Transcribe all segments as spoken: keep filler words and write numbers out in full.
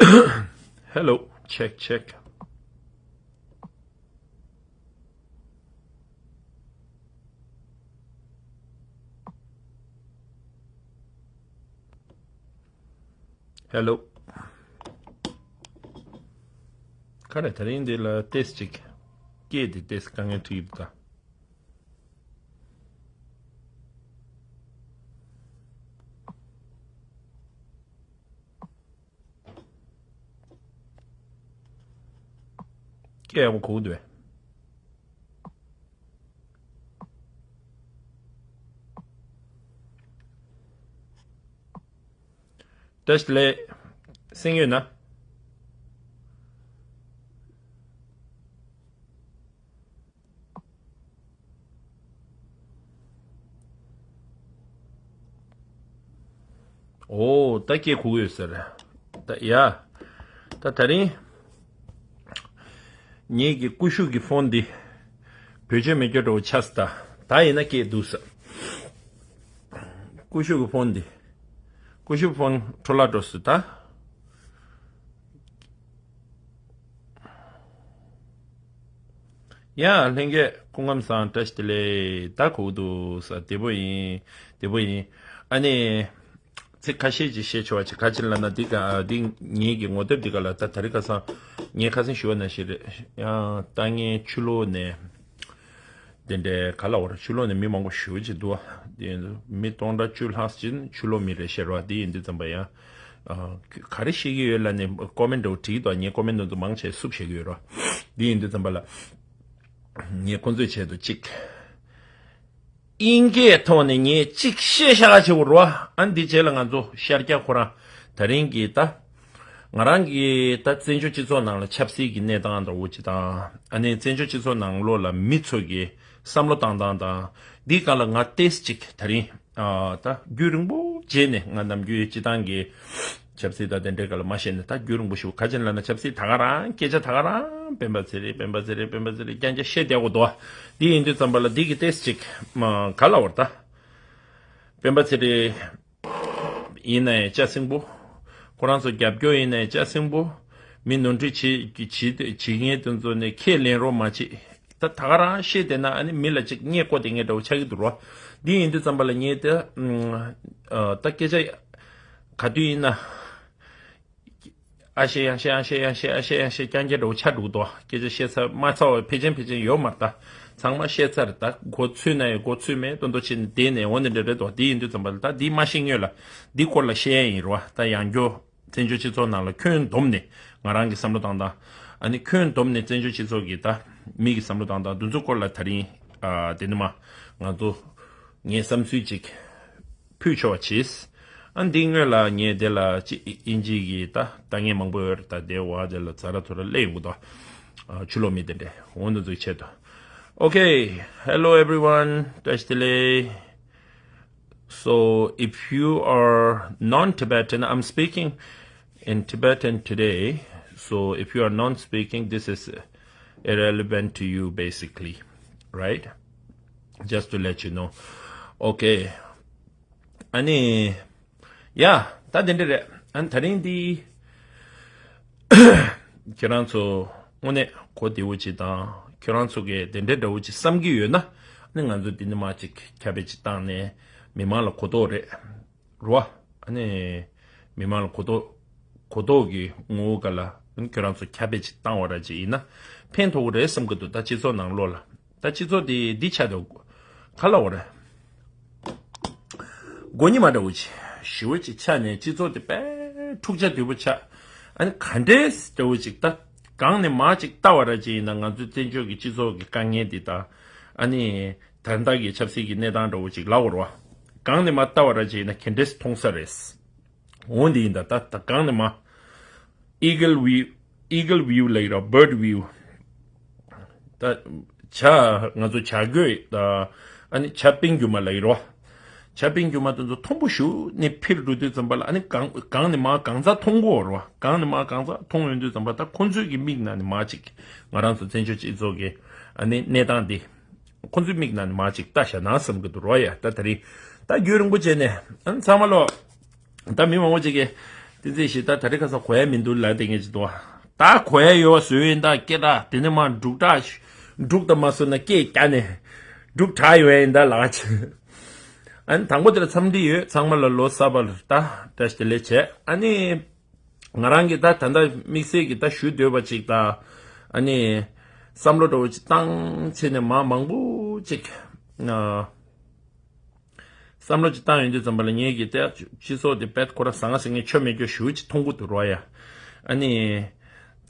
Hello, check, check. Hello. ག་རེ། ད་རིང་འདི་ལ་ཏེས་ཅིག་སྐད་དེ་ཏེས་དཀའ་ངལ་འཕྲད་ཀྱི་འདུག་ད། སྐད་ཡག་པོ་གོ་གི་འདུག་པས། བཀྲ་ཤིས་བདེ་ལེགས། གསན་ཡོད་ན། ཨོ། ད་སྐད་གོ་གི་ཡོད་ཟེར། ད་ཡ། ད་ད་རིང་ངེད་ཀྱི་ཀུ་ཤུ་གི་ཕོན་འདི་བེད་སྤྱོད་མེད་རྒྱུ་འདྲ་བོ་ཆགས་སོང་། ད་ད་ཡིན་ན་སྐད་འདུག་ཟེར། ཀུ་ཤུ་གི་ཕོན་འདི། ཀུ་ཤུ་ཕོན་འཕྲོ་བརླག་འགྲོ་སོང་ད། ཡ། ལྷན་རྒྱས་སྐུ་ཁམས་བཟང་། བཀྲ་ཤིས་བདེ་ལེགས། ད་གོ་འདུག་ས། བདེ་པོ་ཡིན། བདེ་པོ་ཡིན། ཨ་ནི། ཚིག་ཁ་ཤས་ཅིག་བཤད་ཆོག་པ་ཅིག་ག་ཅི་ལབ་ན། འདི་ག་འདི་ངེད་ཀྱི་ངོ་དེབ་འདི་ག་ལ། ད་ད་རེས་ཁ་སང་ངས་ཁ་སང་ཞུ་བ་ནང་བཞིན་རེད། ཡང་ད་ངས་ཕྱི་ལོགས་ནས། དེ་འདྲའི་ག་ལ་བར་ཕྱི་ལོགས་ནས་མི་མང་པོ་ཞེ་པོ་ཅིག་འདུག་པ། དེ་མི་སྟོང་ཕྲག་བཅུ་ལྷག་ཅིག་ཕྱི་ལོགས་མི་རེད་ཤག་ར། དེ་ཡིན་དུས་ཙམ་པ་ཡང་། ཨ། ག་རེ་བཤད་ཀྱི་ཡོད་ལབ་ནས་ཀོ་མེན་འདྲ་བོ་བྲིས་འདུག་ངས་ཀོ་མེན་འདི་ཚོ་མང་ཆེ་བསུབ་བཞག་གི་ཡོད་ར། དེ་ཡིན་དུས་ཙམ་པ་ལ། ངས་ཁོང་ཚོའི་ཆེད་དུ་གཅིག་དབྱིན་སྐད་ཐོག་ནས་ངས་གཅིག་བཤད་བཞག་བྱེད་དགོས་ར། ཨ། འདི་རྗེས་ལ་ང་ཚོ་ཤར་རྒྱག་ཁོ་རང་ད་རིང་གི་ད། ང་རང་གི་ད་བཙན་བྱོལ་སྤྱི་ཚོགས་ནང་ལ་ཆབ་སྲིད་ཀྱི་གནས་སྟངས་འདྲ་བོ་ཅིག་དང་། ཨ་ནི་བཙན་བྱོལ་སྤྱི་ཚོགས་ནང་ལོགས་ལ་མི་ཚོ་གི་བསམ་བློ་བཏང་སྟངས་དང་། འདིའི་སྒང་ལ་ང་ཏོག་ཙམ་ཅིག་ད་རིང་ཨ། ད་རྒྱུན་རིང་པོ་རྗེས་ནས། ང་ནམ་རྒྱུན་སྤྱི་བཏང་གི་ཆབ་སྲིད་དང་དེ་འདྲའི་སྒང་ལ་མ་བཤད་ནས། ད་རྒྱུན་རིང་པོ་ཞིག་ག་ཅི་ལབ་ན། ཆབ་སྲིད་ད་ག་རང་། སྐད་ཆ་ད་ག་རང་སྤེན་པ་ཚེ་རིང་། སྤེན་པ་ཚེ་རིང་། སྤེན་པ་ཚེ་རིང་། རྐྱང་རྐྱང་བཤད་བསྡད་དགོས་འདུག་པ། འདི་ཡིན་དུས་ཙམ་པ་ལ་འདི་གི་ཏོག་ཙམ་ཅིག་མ་ག་ལབ་དགོས་རེད་ད། སྤེན་པ་ཚེ་རིང་ཡིན་ནའི་ལྕགས་སྲིན་པོ། ཁོ་རང་ཚོ་རྒྱབ་སྐྱོར་ཡིན་ནའི་ལྕགས་སྲིན་པོ། མི་ནོར་འཁྲུལ་བྱེད་བྱེད་བྱེད་མཁན་དེ་ཚོ་ནས་ཁས་ལེན་རོགས་མ་བྱེད། ད་ད་ག་རང་བཤད་བསྡད་ན། ཨ་ནི་མི་ལ་ཅིག་བརྙས་བཀོད་བསྡད་མཁན་འདྲ་བོ་ཆགས་ཀྱི་འདུག་ར། འདི་ཡིན་དུས་ཙམ་པ་ལ་ངས་ད། ཨ། ད་སྐད་ཆ་ག་དུས་ཡིན་ན། ཨ་བཤད་ཡང་བཤད། ཨ་བཤད་ཡང་བཤད། ཨ་བཤད་ཡང་བཤད། རྐྱང་རྐྱང་འདྲ་བོ་ཆགས་འགྲོ་གི་འདུག་སྐད་ཆ་བཤད་ཚར་མ་ཚར་བ་ཕལ་ཆེར་ཕལ་ཆེར་ཡོད་མ་རེད་ད། ཚང་མ་བཤད་ཚར་རེད་ད། གོ་ཚོད་ན་ཡང་གོ་ཚོད་མེད་མདོག་མདོག་བྱས་ནས་བསྡད་ནས་འོ་འདི་འདྲ་རེད་འདུག་འདི་ཡིན་དུས་ཙམ་པ་ལ་ད་འདི་མ་ཤེས་སྔོན་ལ་འདི་སྐོར་ལ་བཤད་ཡ་ཡིན་ར་བ། ད་ཡང་བསྐྱར་བཙན་བྱོལ་སྤྱི་ཚོགས་ནང་ལ་ཁྱོན་བསྡོམས་ནས་ང་རང་གི་བསམ་བློ་བཏང་སྟངས། ཨ་ནི་ཁྱོན་བསྡོམས་ནས་བཙན་བྱོལ་སྤྱི་ཚོགས་ཀྱི་ད་མི་གི་བསམ་བློ་བཏང་སྟངས་འདི་ཚོ་སྐོར་ལ་ད་རིང་། ཨ། དེ་ནི་མ་ང་ཚོ། ངས་བསམ་ཚུལ་ཅིག་ཕུལ་ཆོག་པ་བྱས། ཨ། འདི་སྔོན་ལ་ངས་དེ་ལ་ཅིག་དབྱིན་ཇི་གི་ད་ལྟ་ངན་མང་པོ་ཡོད་རེད། ད་དེ་བ་དེ་ལ་ཛ་ར་ཐོ་ར་སླེབས་ཡོང་གི་འདུག་ཨ། ཕྱི་ལོགས་མི་དེ་འདྲས་འོ་འདི་ཚོའི་ཆེད་དུ། Okay, hello everyone. བཀྲ་ཤིས་བདེ་ལེགས། So if you are non-Tibetan, I'm speaking in Tibetan today. So if you are non-speaking, this is irrelevant to you, basically, right? Just to let you know. Okay. ཨ་ནི། ཡ། ད་དེ་འདྲ་རེད། ཨ་ནི་ད་རིང་འདི་ཁྱེད་རང་ཚོ་དངོས་གནས་གོ་བདེ་བོ་ཅིག་དང་། ཁྱེད་རང་ཚོ་གིས་དེ་འདྲ་འདྲ་བོ་ཅིག་བསམ་གྱི་ཡོད་ན། ཨ་ནི་ང་ཚོ་འདི་ནས་མར་ཅིག་ཁྱབ་སྤེལ་ཅིག་བཏང་ནས་མི་མང་ལ་གོ་རྟོགས་རེད། རེད་བ། ཨ་ནི་མི་མང་ལ་གོ་རྟོགས། གོ་རྟོགས་ཀྱི་ངོ་བོ་སྒང་ལ་ཁྱོད་རང་ཚོ་ཁྱབ་སྤེལ་ཅིག་བཏང་བ་ར་ཅིག་ཡིན་ན་ཕན་ཐོགས་ཀྱི་རེད་བསམ་གྱི་འདུག་ད་སྤྱི་ཚོགས་ནང་ལོགས་ལ། ད་སྤྱི་ཚོགས་དེ་འདི་ཆགས་འདུག་ག་ལབ་དགོས་རེད། མགོ་གཉིས་མ་འདྲ་བོ་ཅིག་ཞེ་པོ་ཅིག་ཆགས་ནས་སྤྱི་ཚོགས་དེ་དཔེ་འཁྲུག་ཆ་དོད་པོ་ཆགས། ཨ་ནི་ག་འདྲས་འདྲ་བོ་ཅིག་ད་གང་ནས་མར་ཅིག་ལྟ་བ་ར་ཅིག་ཡིན་ན་ང་ཚོའི་བཙན་བྱོལ་གྱི་སྤྱི་ཚོགས་ཀྱི་དཀའ་ངལ་འདི་དང་། ཨ་ནི་ད་ལྟ་གི་ཆབ་སྲིད་ཀྱི་གནས་སྟངས་འདྲ་བོ་ཅིག་ལབ་དགོས་རེད་བ། གང་ནས་མར་ལྟ་བ་ར་ཅིག་ཡིན་ན་ག་འདྲས་མཐོང་ས་རེད། འོ་འདི་ཡིན་ད། ད་ད་གང་ནས་མར། Eagle view, eagle view ལབ་ཀྱི་རེད། Bird view. ད་བྱ། ང་ཚོ་བྱ་རྒོད་ད། ཨ་ནི་བྱ་སྤུན་རྒྱུ་མ་ལབ་ཀྱི་རེད་བ། བྱ་སྤུན་རྒྱུ་མ་དེ་ཚོ་མཐོན་པོ་ཞིག་ནས་འཕུར་འགྲོ་དུས་ཙམ་པ་ལ། ཨ་ནི་གང་གང་ནས་མར་གང་ཚ་མཐོང་གི་ཡོད་རེད་བ། གང་ནས་མར་གང་ཚ་མཐོང་ཡོང་དུས་ཙམ་པ། ད་ཁོང་ཚོའི་གི་མིག་ནང་ནས་མར་ཅིག་ང་རང་ཚོ་བཙན་བྱོལ་སྤྱི་ཚོགས་ཀྱི་ཨ་ནི་གནས་སྟངས་འདི། ཁོང་ཚོའི་མིག་ནང་ནས་མར་ཅིག་ལྟ་བཞག་ན་བསམ་གྱི་འདུག་རོ། ཡ། ད་དེ་རིང་ད་རྒྱུན་རིང་པོ་བྱས་ནས། ཨ་ནི་ཚང་མ་ལོ། ད་མི་མང་པོ་ཅིག་གིས་ བསྟན་འཛིན་ཞིག་ད་ད་རེས་ཁ་སང་གོ་ཡ་མི་འདུག་ལབ་དེ་ངས་ཅི་འདུག་ད་གོ་ཡ་ཡོད་བཟོས་ཡིན་ད་སྐད་གྲགས་དེ་ནས་མ་འབྲུག་གྲགས་འབྲུག་ད་མ་སོང་ན་སྐད་རྒྱག་ནས་འབྲུག་གྲགས་ཡོད་ཡིན་ད་ལགས་ཅི། ཨ་ནི་དང་པོ་དེ་ལ་འཚམས་འདྲི་ཡོད། ཚང་མ་ལ་ལོ་གསར་པ་ལ་ད་བཀྲ་ཤིས་བདེ་ལེགས་བྱས། ཨ་ནི་ང་རང་གི་ད་ད་ལྟ་དམིགས་བསལ་གྱི་ད་ཞུ་འདོད་པ་ཅིག་ད་ཨ་ནི་བསམ་བློ་འདྲ་བོ་ཅིག་བཏང་ཚེ་ནས་མ་མང་པོ་ཅིག་ཨ། བསམ་བློ་ཅིག་བཏང་ཡོང་དུས་ཙམ་པ་ལ་ངེད་ཀྱི་དེ་སྤྱི་ཚོགས་དེ་དཔེ་ཁོ་ར་ཟང་ཟིང་ངེ་ཆོ་མེད་རྒྱུ་ཞུ་ཅིག་མཐོང་གི་འདུག་རོ་ཡ། ཨ་ནི།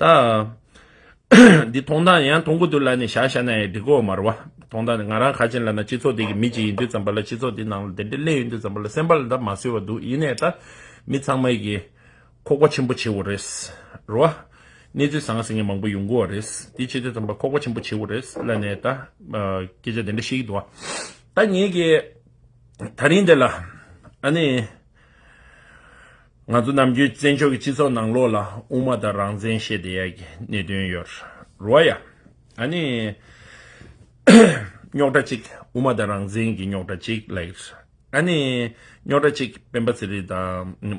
ད། འདི་མཐོང་སྟངས་ཡང་མཐོང་གི་འདུག་ལབ་ནས་བཞག་བཞག་ན་ཡང་འགྲིག་གོ་མ་རེད་བ། མཐོང་སྟངས་ང་རང་ཁ་ཅན་ལབ་ན་སྤྱི་ཚོགས་དེ་གི་མི་ཅིག་ཡིན་དུས་ཙམ་པ་ལ་སྤྱི་ཚོགས་དེ་ནང་ལ་དེ་འདྲ་སླེབས་ཡོང་དུས་ཙམ་པ་ལ་སེམས་པ་ལ་ད་མ་བཟོད་པ་འདུག་ཡིན་ནའི་ད་མི་ཚང་མ་གི་ཁོག་པ་ཆེན་པོ་བྱེད་དགོས་རེད། རེད་བ། གནས་ཚུལ་ཟང་ཟིང་ངེ་མང་པོ་ཡོང་གི་ཡོད་རེད། དེ་བྱེད་དུས་ཙམ་པ་ཁོག་པ་ཆེན་པོ་བྱེད་དགོས་རེད་ལབ་ནས་ད་སྐད་ཆ་དེ་འདྲ་བཤད་ཀྱི་འདུག་བ། ད་ངེད་ཀྱི་ད་རིང་འདི་ལ་ཨ་ནི། ང་ཚོ་ནམ་རྒྱུན་བཙན་བྱོལ་གྱི་སྤྱི་ཚོགས་ནང་ལོགས་ལ་དབུ་མ་དང་རང་བཙན་བཤད་བསྡད་ཡ་གི་གནད་དོན་ཡོད་རེད་བ་ཡ། ཨ་ནི། རྙོག་དྲ་གཅིག་དབུ་མ་དང་རང་བཙན་གྱི་རྙོག་དྲ་གཅིག་ལབ་ཡ་རེད། ཨ་ནི། རྙོག་དྲ་གཅིག་སྤེན་པ་ཚེ་རིང་དང་།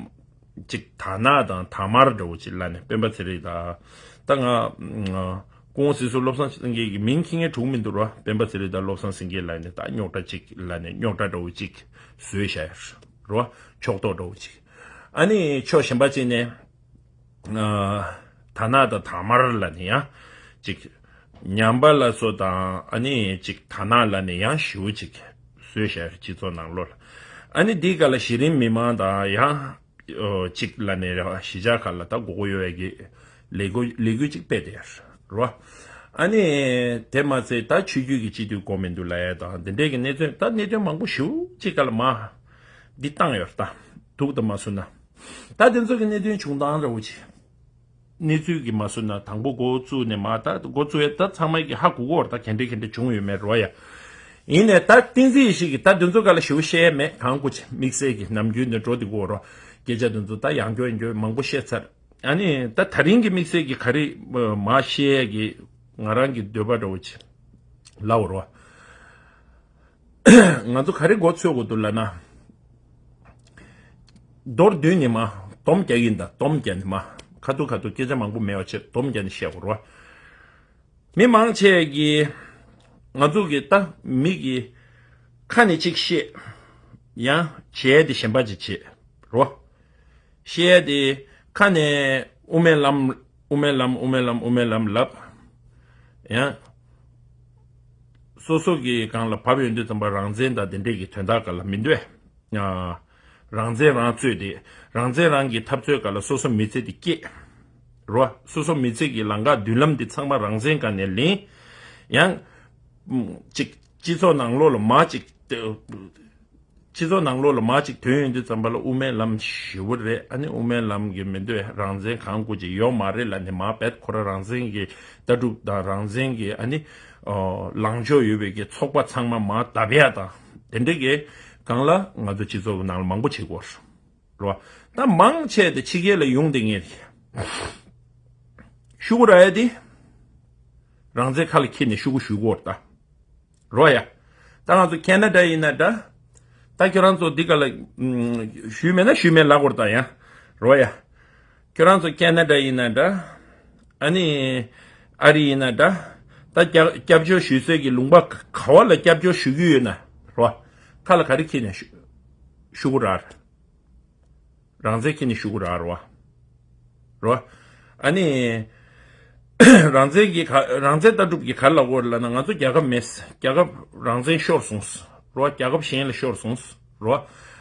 གཅིག་དར་ནག་དང་དར་དམར་འདྲ་བོ་གཅིག་ལབ་ནས་སྤེན་པ་ཚེ་རིང་དང་། ད་ང་། ཀུན་གཟིགས་སུ་བློ་བཟང་སེང་གེ་གི་མིང་ཁྱི་ངན་དྲུག་མི་འདུག་རོ། སྤེན་པ་ཚེ་རིང་དང་བློ་བཟང་སེང་གེ་ལབ་ནས་ད་རྙོག་དྲ་གཅིག་ལབ་ནས་རྙོག་དྲ་འདྲ་བོ་གཅིག་བཟོས་བཞག་ཡ་རོ། ཕྱོགས་གཏོགས་འདྲ་བོ་གཅིག་ཨ་ནི་ཕྱོགས་གཞན་པ་གཅིག་ནས། ཨ། དར་ནག་དང་དར་དམར་ལབ་ནས་ཡང་གཅིག་ཉམས་པ་ལ་སོགས་དང་ཨ་ནི་གཅིག་དར་ནག་ལབ་ནས་ཡང་ཞེ་པོ་གཅིག་བཟོས་བཞག་སྤྱི་ཚོགས་ནང་ལོགས་ལ། ཨ་ནི་འདིའི་སྐབས་ལ་གཞི་རིམ་མི་མང་དང་ཡང་། ཨོ། གཅིག་ལབ་ནས་གཞིས་ཆགས་ཁག་ལ་ད་དགོས་མཁོ་ཡོད་པའི་གི་ལས་འགུལ་ལས་འགུལ་གཅིག་སྤེལ་བསྡད་ཡ་རོ། ཨ་ནི་དེ་མ་ཚད་ད་ཆོས་བརྒྱུད་ཀྱི་སྤྱི་འཐུས་དགོས་མི་འདུག་ལབ་ཡ་དང་དེ་འདྲས་ཀྱི་གནས་ཚུལ་ད་གནད་དོན་མང་པོ་ཞེ་པོ་གཅིག་སྒང་ལ་མར་འདི་བཏང་ཡོད་རེད་ད། འདུག་ད་མ་སོང་ན། ད་དེ་ཚོ་གི་གནད་དོན་བྱུང་སྟངས་འདྲ་བོ་ཅིག་གནས་ཚུལ་གྱི་མ་སོང་ན་དང་པོ་འགོ་བཙུགས་ནས་མར་ད་འགོ་བཙུགས་ཡ་ད་ཚང་མ་གི་ཧ་གོ་གོ་རེད་ད། ག་འདྲས་ག་འདྲས་བྱུང་ཡོད་མེད་རོ་ཡ། ཡིན་ནའི་ད་བསྟན་འཛིན་ཡེ་ཤེས་ཀྱིས་ད་དེ་ཚོ་སྒང་ལ་ཞེ་པོ་བཤད་ཡ་མེད། གང་གོ་ཅི་དམིགས་བསལ་གྱི་ནམ་རྒྱུན་ནས་འགྲོ་དེ་གོ་རོ། སྐད་ཆ་དེ་ཚོ་ད་ཡང་བསྐྱར་ཡང་བསྐྱར་མང་པོ་བཤད་ཚར། ཨ་ནི་ད་ད་རིང་གི་དམིགས་བསལ་གྱི་ག་རེ་མར་བཤད་ཡ་གི་ང་རང་གི་འདོད་པ་འདྲ་བོ་ཅིག་ལབ་རོ། ང་ཚོ་ག་རེ་མགོ་ཚོད་དགོས་འདུག་ལབ་ན། མདོར་བསྡུས་ནས་མར་སྡོམ་རྒྱག་གི་ཡིན་ད། སྡོམ་རྒྱག་ནས་མར་ཁ་ཐུག་ཁ་ཐུག་སྐད་ཆ་མང་པོ་མེད་པ་བྱས་སྡོམ་རྒྱག་ནས་བཤད་དགོས་རེད་བ། མི་མང་ཆེ་གིས་ང་ཚོ་གི་ད་མི་གི་ཁ་ནས་གཅིག་བཤད། ཡང་བྱས་ཏེ་གཞན་པ་ཅིག་བྱེད་རོ། བཤད་ཏེ་ཁ་ནས་དབུ་མའི་ལམ་དབུ་མའི་ལམ་དབུ་མའི་ལམ་དབུ་མའི་ལམ་ལབ། ཡང་སོ་སོ་གི་སྒང་ལ་བབས་ཡོང་དུས་ཙམ་པ་རང་བཙན་དང་དེ་འདྲས་ཀྱི་དོན་དག་སྒང་ལ་མི་འདོད། ཨ། རང་བཙན་རང་རྩོད་དེ། རང་བཙན་རང་གི་འཐབ་རྩོད་སྒང་ལ་སོ་སོ་མི་ཚེ་དེ་སྐྱེལ། རོ། སོ་སོ་མི་ཚེ་གི་ལམ་ཁ་མདུན་ལམ་དེ་ཚང་མ་རང་བཙན་སྒང་ནས་ལེན། ཡང་། ཅིག་སྤྱི་ཚོགས་ནང་ལོགས་ལ་མར་ཅིག་སྤྱི་ཚོགས་ནང་ལོགས་ལ་མར་ཅིག་ཐོན་ཡོང་དུས་ཙམ་པ་ལ་དབུ་མའི་ལམ་ཞེ་པོ་རེད། ཨ་ནི་དབུ་མའི་ལམ་གྱི་མི་འདོད་རང་བཙན་གང་དགོས་ཀྱི་ཡོད་མ་རེད་ལབ་ནས་མར་བེད་ཁོ་ར་རང་བཙན་གྱི་ལྟ་གྲུབ་དང་རང་བཙན་གྱི་ཨ་ནི་ལངས་ཕྱོགས་ཡོད་པའི་གི་ཚོགས་པ་ཚང་མ་མར་བརྡབ་ཡ་དང་དེ་འདྲ་གི་སྒང་ལ་ང་ཚོ་སྤྱི་ཚོགས་ཀྱི་ནང་ལ་མང་པོ་བྱེད་དགོས་རེད་བ། ད་མང་ཆེ་དེ་ཕྱི་རྒྱལ་ལ་ཡོང་དེ་ངེས་རེད། ཤུ་གུ་རག་ཡ་དེ་རང་བཙན་ཁ་ལ་འཁྱེར་ནས་ཤུ་གུ་ཞུ་དགོས་རེད་ད། རོ་ཡ། ད་ང་ཚོ་ཁེ་ན་ཌ་ཡིན་ན་འདྲ། ད་ཁྱོད་རང་ཚོ་འདི་ག་ལ་ཞུས་མེད་ན་ཞུས་མེད་ལབ་དགོས་རེད་ད་ཡ། རོ་ཡ། ཁྱོད་རང་ཚོ་ཁེ་ན་ཌ་ཡིན་ན་འདྲ། ཨ་ནི་ཨ་རི་ཡིན་ན་འདྲ། ད་སྐྱབས་སྐྱབས་བཅོལ་ཞུ་སའི་གི་ལུང་པ་ག་བ་ལ་སྐྱབས་བཅོལ་ཞུ་གི་ཡོད་ན་རོ། ཁ་ལ་ག་རེ་འཁྱེར་ནས་ཤུ་ཤུ་གུ་རག་རེད། རང་བཙན་འཁྱེར་ནས་ཞུ་གི་རག་རོ། རོ། ཨ་ནི། རང་བཙན་གྱི་ག་རང་བཙན་ལྟ་གྲུབ་ཀྱི་ག་རེ་ལབ་དགོས་རེད་ལབ་ན་ང་ཚོ་རྒྱལ་ཁབ་མེད། རྒྱལ་ཁབ་རང་བཙན་ཤོར་སོང་། རོ། རྒྱལ་ཁབ་གཞན་ལ་ཤོར་སོང་། རོ།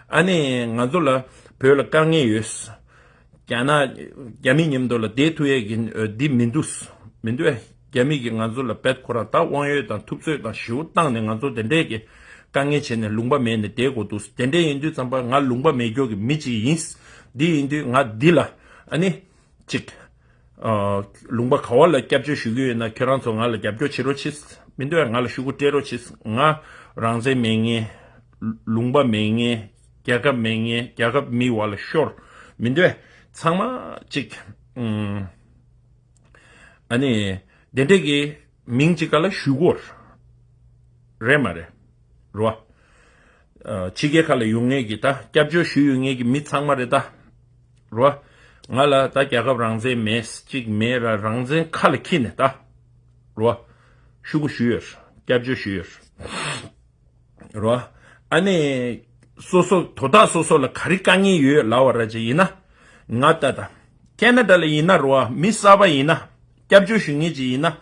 ཨ་ནི་ང་ཚོ་ལ་བོད་ལ་དཀའ་ངལ་ཡོད། རྒྱ་ནག་རྒྱ་མི་མཉམ་དུ་ལ་བསྡད་ཐུབ་ཡས་ཀྱི་འདི་མི་འདུག་མི་འདུག་ཨེ། རྒྱ་མི་གིས་ང་ཚོ་ལ་བེད་ཁོ་རང་ད་དབང་ཡོད་དང་ཐུབ་ཚོད་དང་ཞེ་པོ་བཏང་ནས་ང་ཚོ་དེ་འདྲས་ཀྱི་དཀའ་ངལ་བྱས་ནས་ལུང་པ་མེད་ནས་བསྡད་དགོས་འདུག་དེ་འདྲས་ཡིན་དུས་ཙམ་པ་ང་ལུང་པ་མེད་རྒྱུ་གི་མི་གཅིག་ཡིན། འདི་ཡིན་དུས་ང་འདི་ལ་ཨ་ནི་གཅིག་ཨ། ལུང་པ་ག་བ་ལ་སྐྱབས་བཅོལ་ཞུ་གི་ཡོད་ན་ཁྱོད་རང་ཚོ་ང་ལ་རྒྱབ་སྐྱོར་བྱེད་རོགས་གྱིས། མི་འདུག་ཨེ། ང་ལ་ཤུ་གུ་སྤྲད་རོགས་གྱིས། ང་རང་བཙན་མེད་མཁན། ལུང་པ་མེད་མཁན། རྒྱལ་ཁབ་མེད་མཁན། རྒྱལ་ཁབ་མིའི་འོག་ལ་ཤོར། མི་འདུག་ཨེ། ཚང་མ་གཅིག་ཨ་ནི། དེ་འདྲས་ཀྱི་མིང་གཅིག་ག་ལ་ཞུ་དགོས་རེད་མ་རེད། རོ། ཨ། ཕྱི་རྒྱལ་ཁག་ལ་ཡོང་མཁན་གྱི་ད་སྐྱབས་བཅོལ་ཞུ་ཡོང་མཁན་གྱི་མི་ཚང་མ་རེད་ད། རོ། ང་ལ་ད་རྒྱལ་ཁབ་རང་བཙན་མེད་གཅིག་མེད་ར། རང་བཙན་ཁ་ལ་འཁྱེར་ནས་ད་རོ། ཤུ་གུ་ཞུ་ཡོད། སྐྱབས་བཅོལ་ཞུ་ཡོད་རོ། ཨ་ནི་སོ་སོ་དོ་བདག་སོ་སོ་ལ་ག་རེ་དཀའ་ངལ་ཡོད་ལབ་པ་ར་ཅིག་ཡིན་ན། ང་ད་ད་ཁེ་ན་ཌ་ལ་ཡིན་ན་རོ། མི་གསར་པ་ཡིན་ན། སྐྱབས་བཅོལ་ཞུ་མཁན་ཅིག་ཡིན་ན།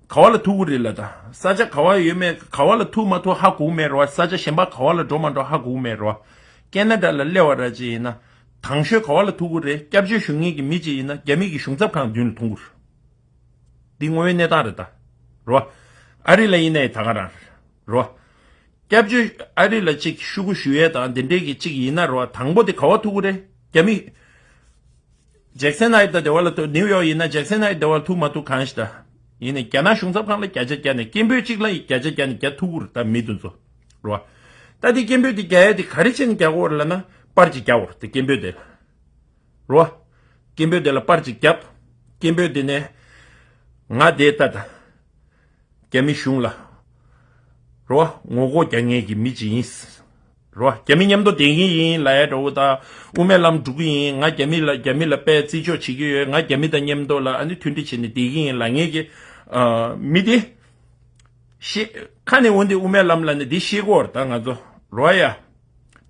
ག་བ་ལ་ཐུག་གི་རེད་ལ། ད་ས་ཆ་ག་བ་ཡོད་མེད་ག་བ་ལ་ཐུག་མ་ཐུག་ཧ་གོ་མེད་རོ། ས་ཆ་གཞན་པ་ག་བ་ལ་འགྲོ་མ་འགྲོ་ཧ་གོ་མེད་རོ། ཁེ་ན་ཌ་ལ་སླེབས་པ་ར་ཅིག་ཡིན་ན། དང་ཤོས་ག་བ་ལ་ཐུག་གི་རེད། སྐྱབས་བཅོལ་ཞུ་མཁན་གྱི་མི་ཅིག་ཡིན་ན་རྒྱ་མི་གི་གཞུང་ཚབ་ཁང་མདུན་ལ་ཐུག་གི་རེད། འདི་དངོས་ཡོད་གནས་སྟངས་རེད་ད། རོ། ཨ་རི་ལ་ཡིན་ནའི་ད་ག་རང་རེད་རོ། སྐྱབས་བཅོལ་ཨ་རི་ལ་ཅིག་ཤུ་གུ་ཞུ་ཡས་དང་འདི་འདྲའི་གི་ཅིག་ཡིན་ན་རོ། དང་པོ་དེ་ག་བ་ཐུག་གི་རེད། རྒྱ་མི། ཇེག་སན་ཧའེད་དང་དེ་བ་ལ་ཐུག་ནིའུ་ཡོག་ཡིན་ན་ཇེག་སན་ཧའེད་དེ་བ་ལ་ཐུག་མ་ཐུག་གང་ཞིག་ད། ཡིན་ནའི་རྒྱ་ནག་གཞུང་ཚབ་ཁང་ལ་བརྒྱ་ཆ་བརྒྱ་ནས་སྐད་འབོད་གཅིག་ལ་ཡི་བརྒྱ་ཆ་བརྒྱ་ནས་རྒྱག་ཐུབ་ཀྱི་རེད་ད། མི་དེ་ཚོ་རོ། ད་དེ་སྐད་འབོད་དེ་རྒྱག་ཡས་དེ་ག་རེ་བྱས་ནས་རྒྱག་དགོས་རེད་ལབ་ན། པར་ཅིག་རྒྱག་དགོས་རེད་དེ་སྐད་འབོད་དེ་རོ། སྐད་འབོད་དེ་ལ་པར་ཅིག་བརྒྱབ། སྐད་འབོད་དེ་ནས་ང་དེ་ལྟ་ད། རྒྱ་མི་གཞུང་ལ་རོ། ངོ་རྒོལ་རྒྱག་མཁན་གྱི་མི་ཅིག་ཡིན། རོ། རྒྱ་མི་མཉམ་དུ་བསྡད་ཀྱི་ཡིན་ལབ་ཡ་འདྲ་བོ་དང་། དབུ་མའི་ལམ་འགྲོ་གི་ཡིན། ང་རྒྱ་མི་ལ་རྒྱ་མི་ལ་དཔེ་བརྩི་འཇོག་བྱེད་ཀྱི་ཡོད། ང་རྒྱ་མི་དང་མཉམ་དུ་ལ་ཨ་ནི་མཐུན་སྒྲིལ་བྱས་ནས་བསྡད་ཀྱི་ཡིན་ལབ་མཁན་གྱི་ཨ་མི་དེ། ཤེས། ཁ་ནས་འོན་ཏེ་དབུ་མའི་ལམ་ལ་ནི་འདི་ཤེས་དགོས་རེད་ད་ང་ཚོ་རོ་ཡ།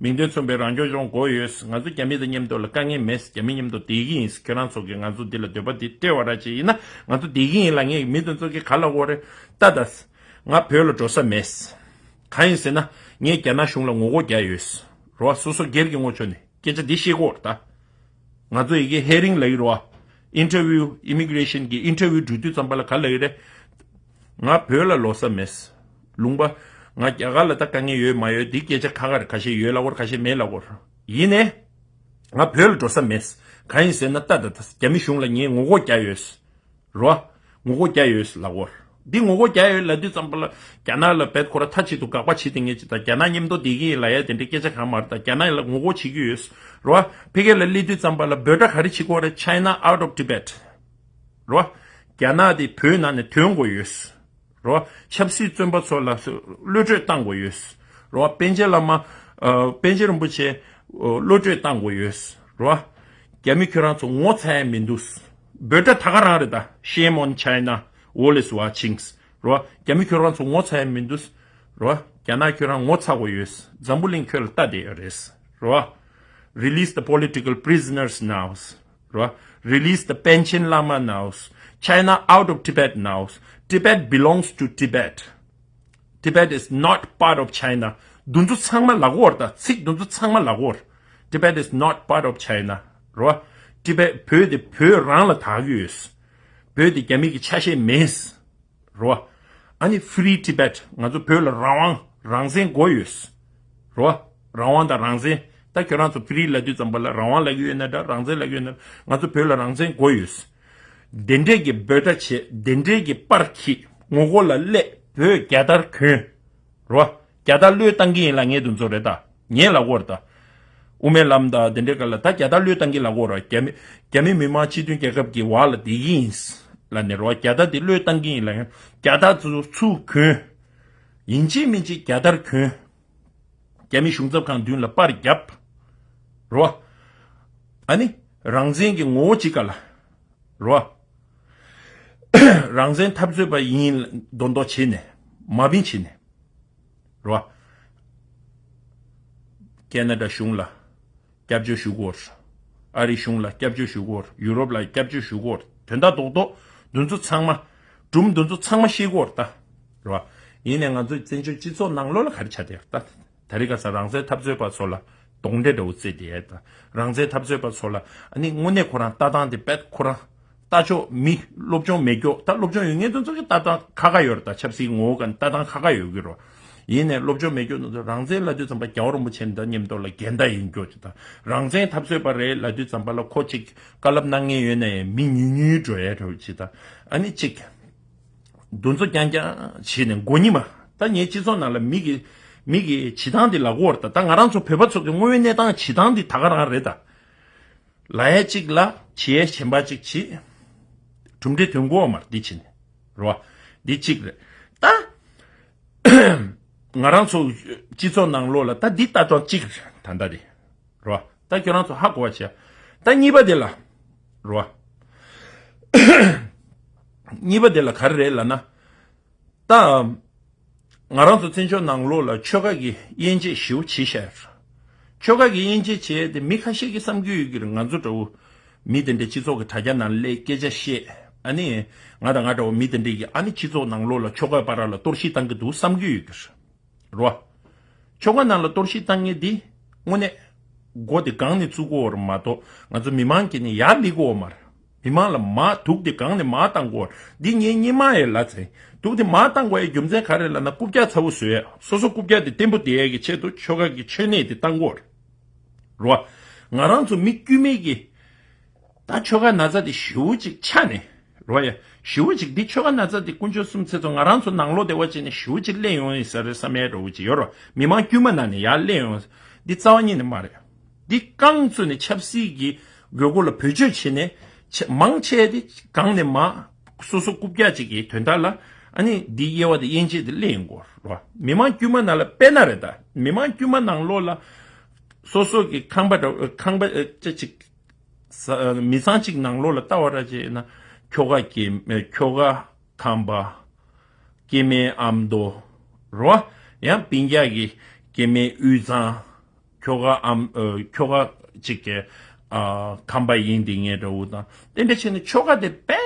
མིང་དོན་མཚུངས་པའི་རང་སྐྱོང་ལྗོངས་དགོས་ཡོད། ང་ཚོ་རྒྱ་མི་དང་མཉམ་དུ་ལ་དཀའ་ངལ་མེད། རྒྱ་མི་མཉམ་དུ་བསྡད་ཀྱི་ཡིན། ཁྱོད་རང་ཚོ་གིས་ང་ཚོ་འདི་ལ་འདོད་པ་འདི་སྤྲད་པ་ར་ཅིག་ཡིན་ན་ང་ཚོ་བསྡད་ཀྱི་ཡིན་ལབ་མཁན་གྱི་མི་དེ་ཚོ་གིས་ག་ལབ་དགོས་རེད་ད་ད། ང་བོད་ལ་འགྲོ་ས་མེད། གང་ཡིན་ཟེར་ན་ངས་རྒྱ་ནག་གཞུང་ལ་ངོ་རྒོལ་རྒྱག་ཡོད། རོ། སོ་སོ་སྒེར་གྱི་ངོ་ཕྱོགས་ནས་སྐད་ཆ་འདི་བཤད་ཀྱི་ཡོད་རེད་ད། ང་ཚོ་ཡི་གེ་ཧེ་རིང་ལབ་ཀྱི་རེད་བ། ཨིན་ཊར་བིའུ་ཨི་མི་གྷི་རེ་ཤན་གྱི་ཨིན་ཊར་བིའུ་འགྲོ་དུས་ཙམ་པ་ལ་ག་ལབ་ཀྱི་རེད། ང་བོད་ལ་ལོག་ས་མེད། ལུང་པ། ང་རྒྱ་གར་ལ་ད་དཀའ་ངལ་ཡོད་མ་ཡོད་འདི་སྐད་ཆ་ཁ་ཁ་རེད། ཁ་ཤས་ཡོད་ལབ་ཀྱི་ཡོད་རེད། ཁ་ཤས་མེད་ལབ་ཀྱི་ཡོད་རེད། ཡིན་ནའི། ང་བོད་ལ་འགྲོ་ས་མེད། གང་ཡིན་ཟེར་ན་ད་ད་ད་རྒྱ་མི་གཞུང་ལ་ངས་ངོ་རྒོལ་རྒྱག་ཡོད། རོ། ངོ་རྒོལ་རྒྱག་ཡོད་ལབ་ཀྱི་ཡོད་རེད། འདི་ངོ་རྒོལ་རྒྱག་ཡོད་ལབ་དུས་ཙམ་པ་ལ་རྒྱ་ནག་ལ་བེད་ཁོ་ར་མཐའ་གཅིག་ཏུ་དགག་པ་བྱེད་དེ་ངས་ཅི་ད་རྒྱ་ནག་མཉམ་དུ་བསྡད་ཀྱི་ཡིན་ལབ་ཡ་དེ་འདྲའི་སྐད་ཆ་གང་མ་རེད། ད་རྒྱ་ནག་ལ་ངོ་རྒོལ་བྱེད་ཀྱི་ཡོད། རོ། ཕ་གི་ལ་སླེབས་དུས་ཙམ་པ་ལ་འབོད་སྒྲ་ག་རེ་བྱེད་ཀྱི་ཡོད་རེད། China out of Tibet། རོ། རྒྱ་ནག་དེ་བོད་ནང་ནས་ཐོན་དགོས་ཡོད། རོ། ཆབ་སྲིད་བཙོན་པ་ཚོ་ལ་གློད་བཀྲོལ་བཏང་དགོས་ཡོད། རོ། པཎ་ཆེན་བླ་མ། ཨ། པཎ་ཆེན་རིན་པོ་ཆེ། ཨ། གློད་བཀྲོལ་བཏང་དགོས་ཡོད། རོ། རྒྱ་མི་ཁྱོད་རང་ཚོ་ངོ་ཚ་ཡ་མི་འདུག་འབོད་སྒྲ་ད་ག་རང་རེད་ད། Shame on China, all is watching། རོ། རྒྱ་མི་ཁྱོད་རང་ཚོ་ངོ་ཚ་ཡ་མི་འདུག་རོ། རྒྱ་ནག་ཁྱོད་རང་ངོ་ཚ་དགོས་ཡོད། འཛམ་བུ་གླིང་ཁྱོད་ལ་ལྟ་བསྡད་ཡོད་རེད། རོ། Release the political prisoners now. རོ། Release the Panchen Lama now. China out of Tibet now. Tibet belongs to Tibet. Tibet is not part of China. འདི་ཚོ་ཚང་མ་ལབ་ཀྱི་ཡོད་རེད་ད། ཚིག་འདི་ཚོ་ཚང་མ་ལབ་ཀྱི་ཡོད་རེད། Tibet is not part of China. རོ། ཊི་བེཊ་བོད་དེ་བོད་རང་ལ་བདག་ཡོད། བོད་དེ་རྒྱ་མི་གི་ཆ་ཤས་མིན། རོ། ཨ་ནི་Free Tibet ང་ཚོ་བོད་ལ་རང་དབང་རང་བཙན་དགོས་ཡོད། རོ། རང་དབང་དང་རང་བཙན། ད་ཁྱོད་རང་ཚོ་Free ལབ་དུས་ཙམ་པ་ལ་རང་དབང་ལབ་ཀྱི་ཡོད་ན་འདྲ། རང་བཙན་ལབ་ཀྱི་ཡོད་ན་འདྲ། ང་ཚོ་བོད་ལ་རང་བཙན་དགོས་ཡོད། དེ་འདྲས་ཀྱི་འབོད་སྒྲ་བྱེད། དེ་འདྲས་ཀྱི་པར་འཁྱེར། ངོ་རྒོལ་ལ་སླེབས། བོད་རྒྱལ་དར་གོན། རོ། རྒྱལ་དར་གློད་བཏང་གི་ཡིན་ལབ་མཁན་དེ་ཚོ་རེད་ད། ངས་ལབ་ཀྱི་ཡོད་རེད་ད། དབུ་མའི་ལམ་དང་དེ་འདྲའི་སྐབས་ལ་ད་རྒྱལ་དར་གློད་བཏང་གི་ལབ་ཀྱི་ཡོད་རེད། རྒྱ་མི་རྒྱ་མི་མི་དམངས་སྤྱི་མཐུན་རྒྱལ་ཁབ་ཀྱི་འོག་ལ་བསྡད་ཀྱི་ཡིན་ལབ་ནས་རོ། རྒྱལ་དར་དེ་གློད་བཏང་གི་ཡིན་ལབ་མཁན། རྒྱལ་དར་ཚོ་ཚུར་གོན། ཡིན་གཅིག་མིན་གཅིག་རྒྱལ་དར་གོན། རྒྱ་མི་གཞུང་ཚབ་ཁང་མདུན་ལ་པར་བརྒྱབ། རོ། ཨ་ནི་རང་བཙན་གྱི་ངོ་བོ་གཅིག་ག་ལ། རོ། རང་བཙན་འཐབ་རྩོད་པ་ཡིན་མདོག་མདོག་བྱས་ནས་དམའ་འབེབས་བྱས་ནས། རོ། ཁེ་ན་ཌ་གཞུང་ལ་སྐྱབས་བཅོལ་ཞུ་དགོས། ཨ་རི་གཞུང་ལ་སྐྱབས་བཅོལ་ཞུ་དགོས། ཡུ་རོབ་ལ་སྐྱབས་བཅོལ་ཞུ་དགོས། དོན་དག་རྡོག་རྡོག་འདི་ཚོ་ཚང་མ། སྒྲུང་འདི་ཚོ་ཚང་མ་ཤེས་དགོས་རེད་ད། རོ། ཡིན་ནའི་ང་ཚོ་བཙན་བྱོལ་སྤྱི་ཚོགས་ནང་ལོགས་ལ་ག་རེ་ཆགས་བསྡད་ཡོད་རེད་ད། དེ་རིང་ཁ་སང་རང་བཙན་འཐབ་རྩོད་པ་ཚོ་ལ་གདོན་འདྲེ་འདྲ་བོ་རྩེ་བསྡད་ཡོད་ད། རང་བཙན་འཐབ་རྩོད་པ་ཚོ་ལ་ཨ་ནི་དངོས་གནས་ཁོ་རང་ལྟ་སྟངས་དེ་དཔེ་ཁོ་རང་ལྟ་ཕྱོགས་མི་སློབ་སྦྱོང་མེད་རྒྱུ། ད་སློབ་སྦྱོང་ཡོད་མཁན་དེ་ཚོ་གི་ལྟ་སྟངས་ཁག་ཁག་ཡོད་རེད་ད། ཆབ་སྲིད་ངོ་བོ་གི་ལྟ་སྟངས་ཁག་ཁག་ཡོད་ཀྱི་རེད། ཡིན་ནའི་སློབ་སྦྱོང་མེད་རྒྱུ་དེ་ཚོ་རང་བཙན་ལབ་དུས་ཙམ་པ་རྒྱལ་བ་རིན་པོ་ཆེ་དང་མཉམ་དུ་ལ་འགལ་ཟླ་ཡིན་རྒྱུ་ཅིག་ད། རང་བཙན་འཐབ་རྩོད་པ་རེད་ལབ་དུས་ཙམ་པ་ལ་ཁོ་གཅིག་བཀའ་སློབ་གནང་མཁན་ཡོད་ནའི་མི་ཉུང་ཉུང་འགྲོ་ཡ་འདྲ་བོ་ཅིག་ད། ཨ་ནི་གཅིག་འདི་ཚོ་རྐྱང་རྐྱང་བྱས་ནས་མགོ་གཉིས་མ། ད་ངའི་སྤྱི་ཚོགས་ནང་ལ་མི་གི་མི་གི་བྱེད་སྟངས་འདི་ལབ་ཀྱི་ཡོད་རེད་ད། ད་ང་རང་ཚོ་བོད་པ་ཚོ་གི་དངོས་ཡོད་གནས་སྟངས་བྱེད་སྟངས་འདི་ད་ག་རང་རེད་ད། ལབ་ཡ་གཅིག་ལབ། བྱེད་ཡ་གཞན་པ་གཅིག་བྱེད། གྲུབ་འབྲས་ཐོན་གྱི་ཡོད་མ་རེད་འདི་བྱས་ནས། རེད་བ། འདི་གཅིག་རེད། ད་ང་རང་ཚོ་སྤྱི་ཚོགས་ནང་ལོགས་ལ་ད་འདི་ལྟ་སྟངས་གཅིག་རེད་ད་ལྟ་རེད། རེད་བ། ད་ཁྱོད་རང་ཚོ་ཧ་གོ་བ་བྱས། ད་གཉིས་པ་དེ་ལ། རོ། གཉིས་པ་དེ་ལ་ག་རེ་རེད་ལབ་ན། ད། ང་རང་ཚོ་བཙན་བྱོལ་ནང་ལོགས་ལ་ཆོལ་ཁ་གི་དབྱེ་འབྱེད་ཞེ་པོ་བྱེད་བཞག་ཡོད། ཆོལ་ཁ་གི་དབྱེ་འབྱེད་བྱས་ཏེ་མི་ཁ་ཤས་ཀྱིས་བསམ་གྱི་ཡོད་ཀྱི་རེད། ང་ཚོ་འདྲ་བོ། མི་དེ་འདྲའི་སྤྱི་ཚོགས་ཀྱི་དྲ་རྒྱ་ནང་སླེབས་སྐད་ཆ་བཤད། ཨ་ནི། ང་དང་ང་འདྲ་བོ་མི་དེ་འདྲས་ཀྱིས་ཨ་ནི་སྤྱི་ཚོགས་ནང་ལོགས་ལ་ཆོལ་ཁ་བར་ལ་གཏོར་བཤིག་བཏང་གི་འདུག་བསམ་གྱི་ཡོད་ཀྱི་རེད། རོ། ཆོལ་ཁ་ནང་ལ་གཏོར་བཤིག་བཏང་མཁན་འདི་དངོས་གནས་མགོ་དེ་གང་ནས་བཙུགས་དགོས་པ་མ་གཏོགས། ང་ཚོ་མི་མང་གིས་ནི་ཡར་སླེབས་དགོས་པ་མ་རེད། མི་མང་ལ་མར་དུག་དེ་གང་ནས་མར་བཏང་དགོས་པ་རེད། འདི་ངའི་སྙེ་མ་ཡི་ལ་ཚེ། དུག་དེ་མར་བཏང་དགོས་ཡའི་རྒྱུ་མཚན་ག་རེ་ལབ་ན། རྐུབ་བཀྱག་ཚ་བོ་བཟོས་ཡ། སོ་སོ་རྐུབ་བཀྱག་དེ་བརྟན་པོ་བསྡད་ཡ་གི་ཆེད་དུ་ཆོལ་ཁ་གི་མཆོད་གནས་དེ་བཏང་དགོས་པ་རེད། རོ། ང་རང་ཚོ་མི་དཀྱུས་མའི་གི། ད་ཆོལ་ཁ་ན་ཚ་དེ་ཞེ་པོ་ཅིག་ཆགས་ནས། རོ་ཡ། ཞེ་པོ་ཅིག་འདི་ཆོལ་ཁ་ན་ཚ་དེ་དཀོན་མཆོག་གསུམ་ཚེ་ཚོ་ང་རང་ཚོ་ནང་ལོགས་བདེ་བ་བྱས་ནས་ཞེ་པོ་ཅིག་སླེབས་ཡོང་ཡིན་ས་རེད་བསམ་ཡ་འདྲ་བོ་ཅིག་ཡོད་རོ། མི་མང་དཀྱུས་མ་ནང་ནས་ཡར་སླེབས་ཡོང་། འདི་རྩ་བ་ཉིད་ནས་མ་རེད། འདི་རྐང་བཙུགས་ནས་ཆབ་སྲིད་ཀྱི་དགོས་མཁོ་ལ་བེད་སྤྱོད་བྱས་ནས་ཆ་མང་ཆེ་དེ་གང་ནས་མར་སོ་སོ་རྐུབ་བཀྱག་ཅིག་གི་དོན་དག་ལ། ཨ་ནི་འདི་དབྱེ་བ་དེ་དབྱེ་འབྱེད་དེ་སླེབས་ཡོང་གི་ཡོད་རོ། མི་མང་དཀྱུས་མ་ནང་ལ་དཔེར་ན་རེད། ད་མི་མང་དཀྱུས་མ་ནང་ལོགས་ལ་སོ་སོ་གི་ཁང་པ་འདྲ་ཁང་པ་ཅིག་ས་མི་ཚང་གཅིག་ནང་ལོགས་ལ་ལྟ་བ་ར་བྱས་ན། ཁྱོ་ག་སྐྱེ་ཁྱོ་ག་ཁམས་པ། སྐྱེ་དམན་ཨ་མདོ། རོ། ཡང་སྤུན་ཀྱག་གི་སྐྱེ་དམན་དབུས་གཙང་། ཁྱོ་ག་ཨ་ཁྱོ་ག་གཅིག་གི་ཨ་ཁམས་པ་ཡིན་དེ་ངས་འདྲ་བོ་དང་དེ་འདྲ་བྱས་ནས་ཆོལ་ཁ་དེ་དཔེ་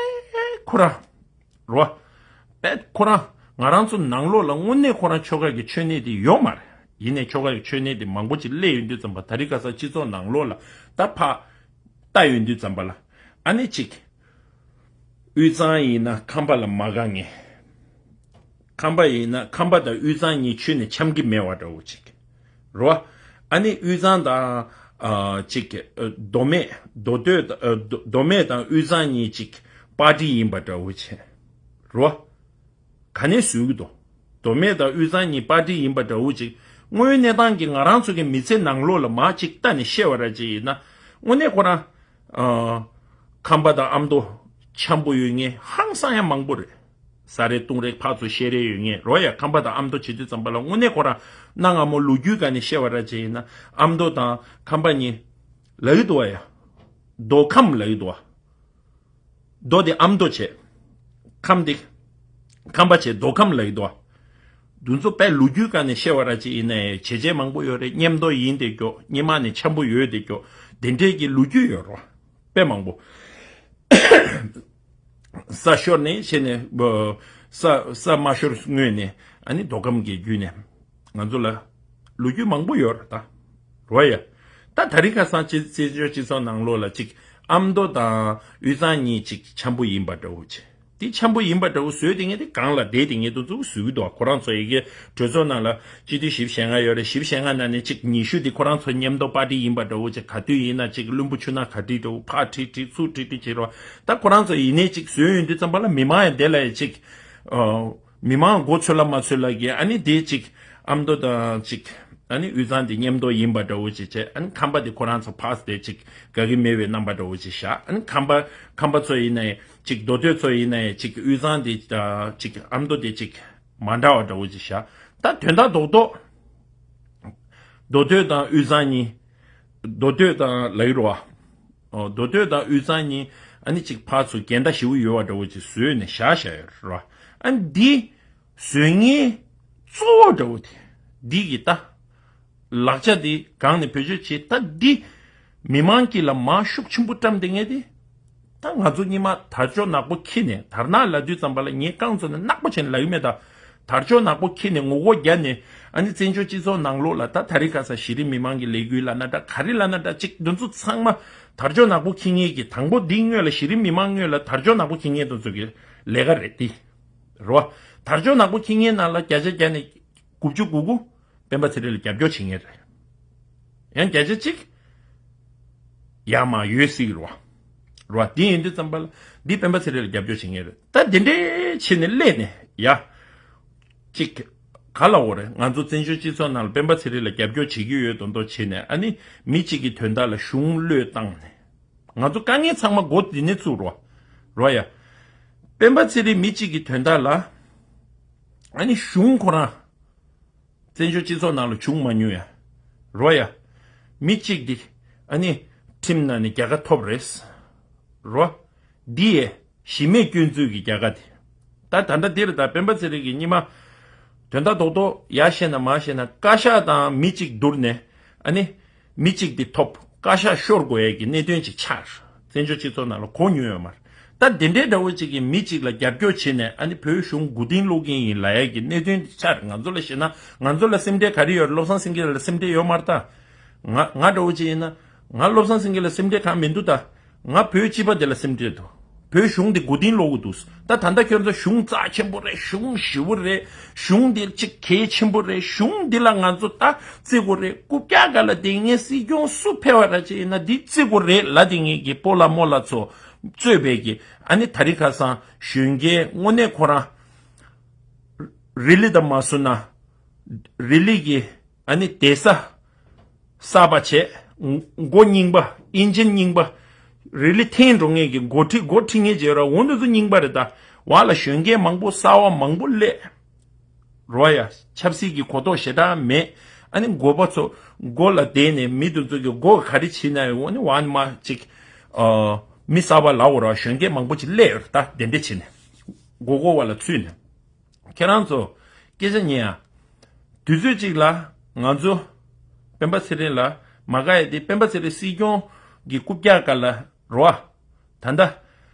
ཁོ་རང་། རོ། དཔེ་ཁོ་རང་ང་རང་ཚོ་ནང་ལོགས་ལ་དངོས་གནས་ཁོ་རང་ཆོལ་ཁ་གི་མཆོད་གནས་དེ་ཡོད་མ་རེད། ཡིན་ནའི་ཆོལ་ཁ་གི་མཆོད་གནས་དེ་མང་པོ་ཅིག་སླེབས་ཡོང་དུས་ཙམ་པ། ད་རེས་ཁ་སང་སྤྱི་ཚོགས་ནང་ལོགས་ལ་ད་ཕར་ལྟ་ཡོང་དུས་ཙམ་པ་ལ། ཨ་ནི་གཅིག་དབུས་གཙང་ཡིན་ན་ཁམས་པ་ལ་མ་དགའ་མཁན། ཁམས་པ་ཡིན་ན་ཁམས་པ་དང་དབུས་གཙང་གཉིས་ཆོས་ནས་འཆམ་གྱི་མེད་པ་འདྲ་བོ་ཅིག་རོ། ཨ་ནི་དབུས་གཙང་དང་ཨ་ཅིག་མདོ་སྨད་མདོ་སྟོད་ཨ་མདོ་མདོ་སྨད་དང་དབུས་གཙང་གཉིས་ཅིག་པར་ཊི་ཡིན་པ་འདྲ་བོ་བྱས། རོ། ག་ནས་བཟོས་ཀྱི་འདུག་མདོ་སྨད་དང་དབུས་གཙང་གཉིས་པར་ཊི་ཡིན་པ་འདྲ་བོ་ཅིག་དངོས་ཡོད་གནས་སྟངས་ཀྱི་ང་རང་ཚོ་གི་མི་ཚེ་ནང་ལོགས་ལ་མར་ཅིག་ལྟ་ནས་བཤད་པ་ར་ཅིག་ཡིན་ན། དངོས་གནས་ཁོ་རང་ཨ་ཁམས་པ་དང་ཨ་མདོ་འཆམ་པོ་ཡོད་མཁན་ཧང་སང་ཡ་མང་པོ་རེད། ཟ་རེས་བཏུང་རེས་ཕར་ཚུར་བཤད་རེས་ཡོད་མཁན་རོ། ཡ་ཁམས་པ་དང་ཨ་མདོ་བྱེད་དུས་ཙམ་པ་ལ་དངོས་གནས་ཁོ་རང་གནའ་སྔ་མོ་ལོ་རྒྱུས་སྒང་ནས་བཤད་པ་ར་ཅིག་ཡིན་ན། ཨ་མདོ་དང་ཁམས་པ་གཉིས་ལབ་ཀྱི་འདུག་བ་ཡ། མདོ་ཁམས་ལབ་ཀྱི་འདུག་བ། མདོ་དེ་ཨ་མདོ་བྱས། ཁམས་དེ་ཁམས་པ་བྱས། མདོ་ཁམས་ལབ་ཀྱི་འདུག་བ། འདི་ཚོ་དཔེ་ལོ་རྒྱུས་སྒང་ནས་བཤད་པ་ར་ཅིག་ཡིན་ནའི་བྱས་རྗེས་མང་པོ་ཡོད་རེད། མཉམ་དུ་ཡིན་བསྡད་ཀྱོག་སྔོན་མ་ནས་འཆམ་པོ་ཡོད་བསྡད་ཀྱོག་དེ་འདྲས་ཀྱི་ལོ་རྒྱུས་ཡོད་རོ། དཔེ་མང་པོ། ས་ཤོར་ནས་བྱས་ནས་ཨ་ས་ས་མ་ཤོར་སྔོན་ནས་ཨ་ནི་མདོ་ཁམས་ཀྱི་བརྒྱུད་ནས་ང་ཚོ་ལ་ལོ་རྒྱུས་མང་པོ་ཡོད་རེད་ད། རོ་ཡ། ད་ད་རེས་ཁ་སང་སྤྱི་སྤྱི་སྤྱི་ཚོགས་ནང་ལོགས་ལ་ཅིག་ཨ་མདོ་དང་དབུས་གཙང་གཉིས་ཅིག་འཆམ་པོ་ཡིན་པ་འདྲ་བོ་ཅིག་དེ་འཆམ་པོ་ཡིན་པ་འདྲ་བོ་བཟོས་དེ་ངས་དེ་སྒང་ལ་བསྡད་དེ་ངས་དེ་ཚོ་བཟོས་ཀྱི་འདུག་ཁོ་རང་ཚོ་ཡི་གེ་གྲོས་ཚོགས་ནང་ལ་སྤྱི་འཐུས་བཞི་བཅུ་ཞེ་ལྔ་ཡོད་རེད། བཞི་བཅུ་ཞེ་ལྔ་ནང་ནས་ཅིག་ཉི་ཤུ་དེ་ཁོ་རང་ཚོ་མཉམ་དུ་པར་ཊི་ཡིན་པ་འདྲ་བོ་ཅིག་ག་དུས་ཡིན་ན་ཅིག་བླུན་པོ་ཆུ་ནང་ག་དྲིས་འདྲ་བོ་ཕར་ཁྲིད་ཁྲིད་ཚུར་ཁྲིད་ཁྲིད་བྱེད་རོགས། ད་ཁོ་རང་ཚོ་ཡིན་ནའི་ཅིག་བཟོས་ཡོང་དུས་ཙམ་པ་ལ་མི་མང་ཡང་དེ་ལ་ཡང་ཅིག་ཨ། མི་མང་མགོ་ཚོད་ལ་མ་ཚོད་ལ་གི་ཨ་ནི་དེ་ཅིག་ཨ་མདོ་དང་ཅིག་ཨ་ནི་དབུས་གཙང་དེ་མཉམ་དུ་ཡིན་པ་འདྲ་བོ་ཅིག་བྱས། ཨ་ནི་ཁམས་པ་དེ་ཁོ་རང་ཚོ་ཕར་དེ་ཅིག་དགའ་གི་མེད་པའི་རྣམ་པ་འདྲ་བོ་ཅིག་བཞག་ཨ་ནི་ཁམས་པ་ཁམས་པ་ཚོ་ཡིན་ནའི་ཅིག་མདོ་སྟོད་ཚོ་ཡིན་ནའི་ཅིག་དབུས་གཙང་དེ་ཅིག་ཨ་མདོ་དེ་ཅིག་མ་འདྲ་བ་འདྲ་བོ་ཅིག་བཞག་ད་དོན་དག་རྡོག་རྡོག་མདོ་སྟོད་དང་དབུས་གཙང་གཉིས། མདོ་སྟོད་དང་ལ་ཡུལ་བ། ཨོ། མདོ་སྟོད་དང་དབུས་གཙང་གཉིས་ཨ་ནི་གཅིག་ཕར་ཚུར་འགལ་ཟླ་ཞེ་པོ་ཡོད་པ་འདྲ་བོ་ཅིག་བཟོས་ནས་བཞག་བཞག་ཡོད་རེད་བ། ཨ་ནི་འདི་བཟོས་མཁན་གཙོ་བོ་འདྲ་བོ་དེ་འདི་གི་ད་ལག་ཆ་འདི་སྒང་ནས་བེད་སྤྱོད་བྱེད། ད་འདི་མི་མང་གི་ལ་མར་ཤུགས་ཆེན་པོ་བཀྲམ་བསྡད་མཁན་དེ། ད་ང་ཚོ་སྔོན་མ་དར་ལྕོག་ནག་པོ་འཁྱེར་ནས་དར་ནག་ལབ་དུས་ཙམ་པ་ལ་ངས་རྐང་བཙུགས་ནས་ནག་པོ་བྱས་ནས་ལབ་ཀྱི་མེད་ད། དར་ལྕོག་ནག་པོ་འཁྱེར་ནས་ངོ་རྒོལ་བརྒྱབ་ནས་ཨ་ནི་བཙན་བྱོལ་སྤྱི་ཚོགས་ནང་ལོགས་ལ་ད་ད་རེས་ཁ་སང་གཞི་རིམ་མི་མང་གི་ལས་འགུལ་ལབ་ན་འདྲ། ག་རེ་ལབ་ན་འདྲ། ཅིག་འདི་ཚོ་ཚང་མ་དར་ལྕོག་ནག་པོ་འཁྱེར་མཁན་གྱི་དང་པོ་འདི་སྔོན་ལ་གཞི་རིམ་མི་མང་སྔོན་ལ་དར་ལྕོག་ནག་པོ་འཁྱེར་མཁན་དེ་ཚོ་གི་ལས་ཀ་རེད་དེ། རེད་བ། དར་ལྕོག་ནག་པོ་འཁྱེར་མཁན་ནང་ལ་བརྒྱ་ཆ་བརྒྱ་ནས་དགུ་བཅུ་གོ་དགུ་སྤེན་པ་ཚེ་རིང་ལ་རྒྱབ་སྐྱོར་བྱེད་མཁན་རེད། ཡང་བརྒྱ་ཆ་གཅིག་ཡར་མར་ཡོད་སྲིད་རེད་བ། རེད་བ། དེ་ཡིན་དུས་ཙམ་པ་ལ་འདི་སྤེན་པ་ཚེ་རིང་ལ་རྒྱབ་སྐྱོར་བྱེད་མཁན་རེད། ད་དེ་འདྲའི་བྱས་ནས་སླེབས་ནས་ཡ། གཅིག་ག་ལ་འོ་རེད། ང་ཚོ་བཙན་བྱོལ་སྤྱི་ཚོགས་ནང་ལ་སྤེན་པ་ཚེ་རིང་ལ་རྒྱབ་སྐྱོར་བྱེད་ཀྱི་ཡོད་མདོག་མདོག་བྱས་ནས་ཨ་ནི་མི་གཅིག་གི་དོན་དག་ལ་གཞུང་བློས་བཏང་ནས། ང་ཚོ་དཀའ་ངལ་ཚང་མ་མགོ་འདི་ནས་བཙུགས་རོགས། རོགས་ཡ། སྤེན་པ་ཚེ་རིང་མི་གཅིག་གི་དོན་དག་ལ། ཨ་ནི་གཞུང་ཁོ་རང་། བཙན་བྱོལ་སྤྱི་ཚོགས་ནང་ལ་བྱུང་མ་མྱོང་ཡ། རོགས་ཡ། མི་གཅིག་འདི། ཨ་ནི། ཁྲིམས་ནང་ནས་རྒྱལ་ཁ་ཐོབ་རེད། རོ། འདི་ཡས་གཞི་མེད་སྐྱོན་འཛུགས་ཀྱི་རྒྱལ་ཁ་དེ། ད་ད་ལྟ་འདིར་ད་སྤེན་པ་ཚེ་རིང་གི་སྙེ་མ། དོན་དག་རྡོག་རྡོག་ཡ་བཤད་ན་མ་བཤད་ན་བཀའ་ཤག་དང་མི་གཅིག་བསྡུར་ནས་ཨ་ནི། མི་གཅིག་དེ་ཐོབ་བཀའ་ཤག་ཤོར་དགོས་ཡས་ཀྱི་གནད་དོན་ཅིག་ཆགས། བཙན་བྱོལ་སྤྱི་ཚོགས་ནང་ལ་གོ་མྱོང་ཡོད་མ་རེད། ད་དེ་འདྲའི་འདྲ་བོ་ཅིག་གིས་མི་གཅིག་ལ་རྒྱབ་སྐྱོར་བྱས་ནས་ཨ་ནི་བོད་གཞུང་མགོ་རྟིང་སློག་གིན་ཡིན་ལབ་ཡས་ཀྱི་གནད་དོན་དེ་ཆགས་རེད། ང་ཚོ་ལ་བཤད་ན་ང་ཚོ་ལ་སེམས་ཁྲལ་ག་རེ་ཡོད་རེད། བློ་བཟང་སེང་གེ་ལ་སེམས་ཁྲལ་ཡོད་མ་རེད་ད། ང་ང་འདྲ་བོ་ཅིག་ཡིན་ན། ང་བློ་བཟང་སེང་གེ་ལ་སེམས་ཁྲལ་གང་མི་འདུག་ད། ང་བོད་སྤྱི་པ་དེ་ལ་སེམས་ཁྲལ་འདུག་བོད་གཞུང་དེ་མགོ་རྟིང་སློག་གི་འདུག་ད་ད་ལྟ་ཁྱོད་ཚོ་གཞུང་རྩ་ཆེན་པོ་རེད། གཞུང་ཞེ་པོ་རེད། གཞུང་དེ་གཅིག་གལ་ཆེན་པོ་རེད། གཞུང་འདི་ལ་ང་ཚོ་ད་བརྩི་དགོས་རེད། རྐུབ་བཀྱག་སྒང་ལ་བསྡད་མཁན་སྲིད་སྐྱོང་སུ་ཕེབས་པ་ར་ཅིག་ཡིན་ན་འདི་བརྩི་དགོས་རེད་ལབ་བསྡད་མཁན་གྱི་སྤོ་ལགས་རྨོ་ལགས་ཚོ་གཙོས་པའི་གི་ཨ་ནི་དེ་རིང་ཁ་སང་གཞོན་སྐྱེས་དངོས་གནས་ཁོ་རང་རི་ལི་དང་མ་སུ་ན་རི་ལི་གི་ཨ་ནི་བསྡད་ས་གསར་པ་བྱས། མགོ་རྙིང་པ། ཨིན་ཇིན་རྙིང་པ། རི་ལི་འཐེན་འགྲོ་མཁན་གྱི་འགོ་ཁྲིད་འགོ་ཁྲིད་མཁན་བྱས་ར་འོ་འདི་ཚོ་རྙིང་པ་རེད་ད། བ་ལ་གཞོན་སྐྱེས་མང་པོ་གསར་བ་མང་པོ་སླེབས། རོ་ཡ། ཆབ་སྲིད་ཀྱི་གོ་རྟོགས་ཞེ་དྲག་མེད། ཨ་ནི་འགོ་པ་ཚོ་འགོ་ལ་བསྡད་ནས་མི་དེ་ཚོ་གི་འགོ་ག་རེ་བྱེད་ན་འོ་ནི་བ་ནི་མ་ཅིག་ཨ། མི་གསར་པ་ལ་འོ་ར་གཞོན་སྐྱེས་མང་པོ་ཅིག་སླེབས་ཡོད་རེད་ད། དེ་འདྲ་བྱེད་ནས་མགོ་སྐོར་བ་ལ་ཚུད་ནས། ཁྱེད་རང་ཚོ་སྐད་ཆ་ཉན་ཨ། དུས་ཚོད་གཅིག་ལ་ང་ཚོ་སྤེན་པ་ཚེ་རིང་ལ་མ་དགའ་ཡ་དེ་སྤེན་པ་ཚེ་རིང་སྲིད་སྐྱོང་གི་རྐུབ་བཀྱག་སྒང་ལ་རོ་ཨ། ད་ལྟ་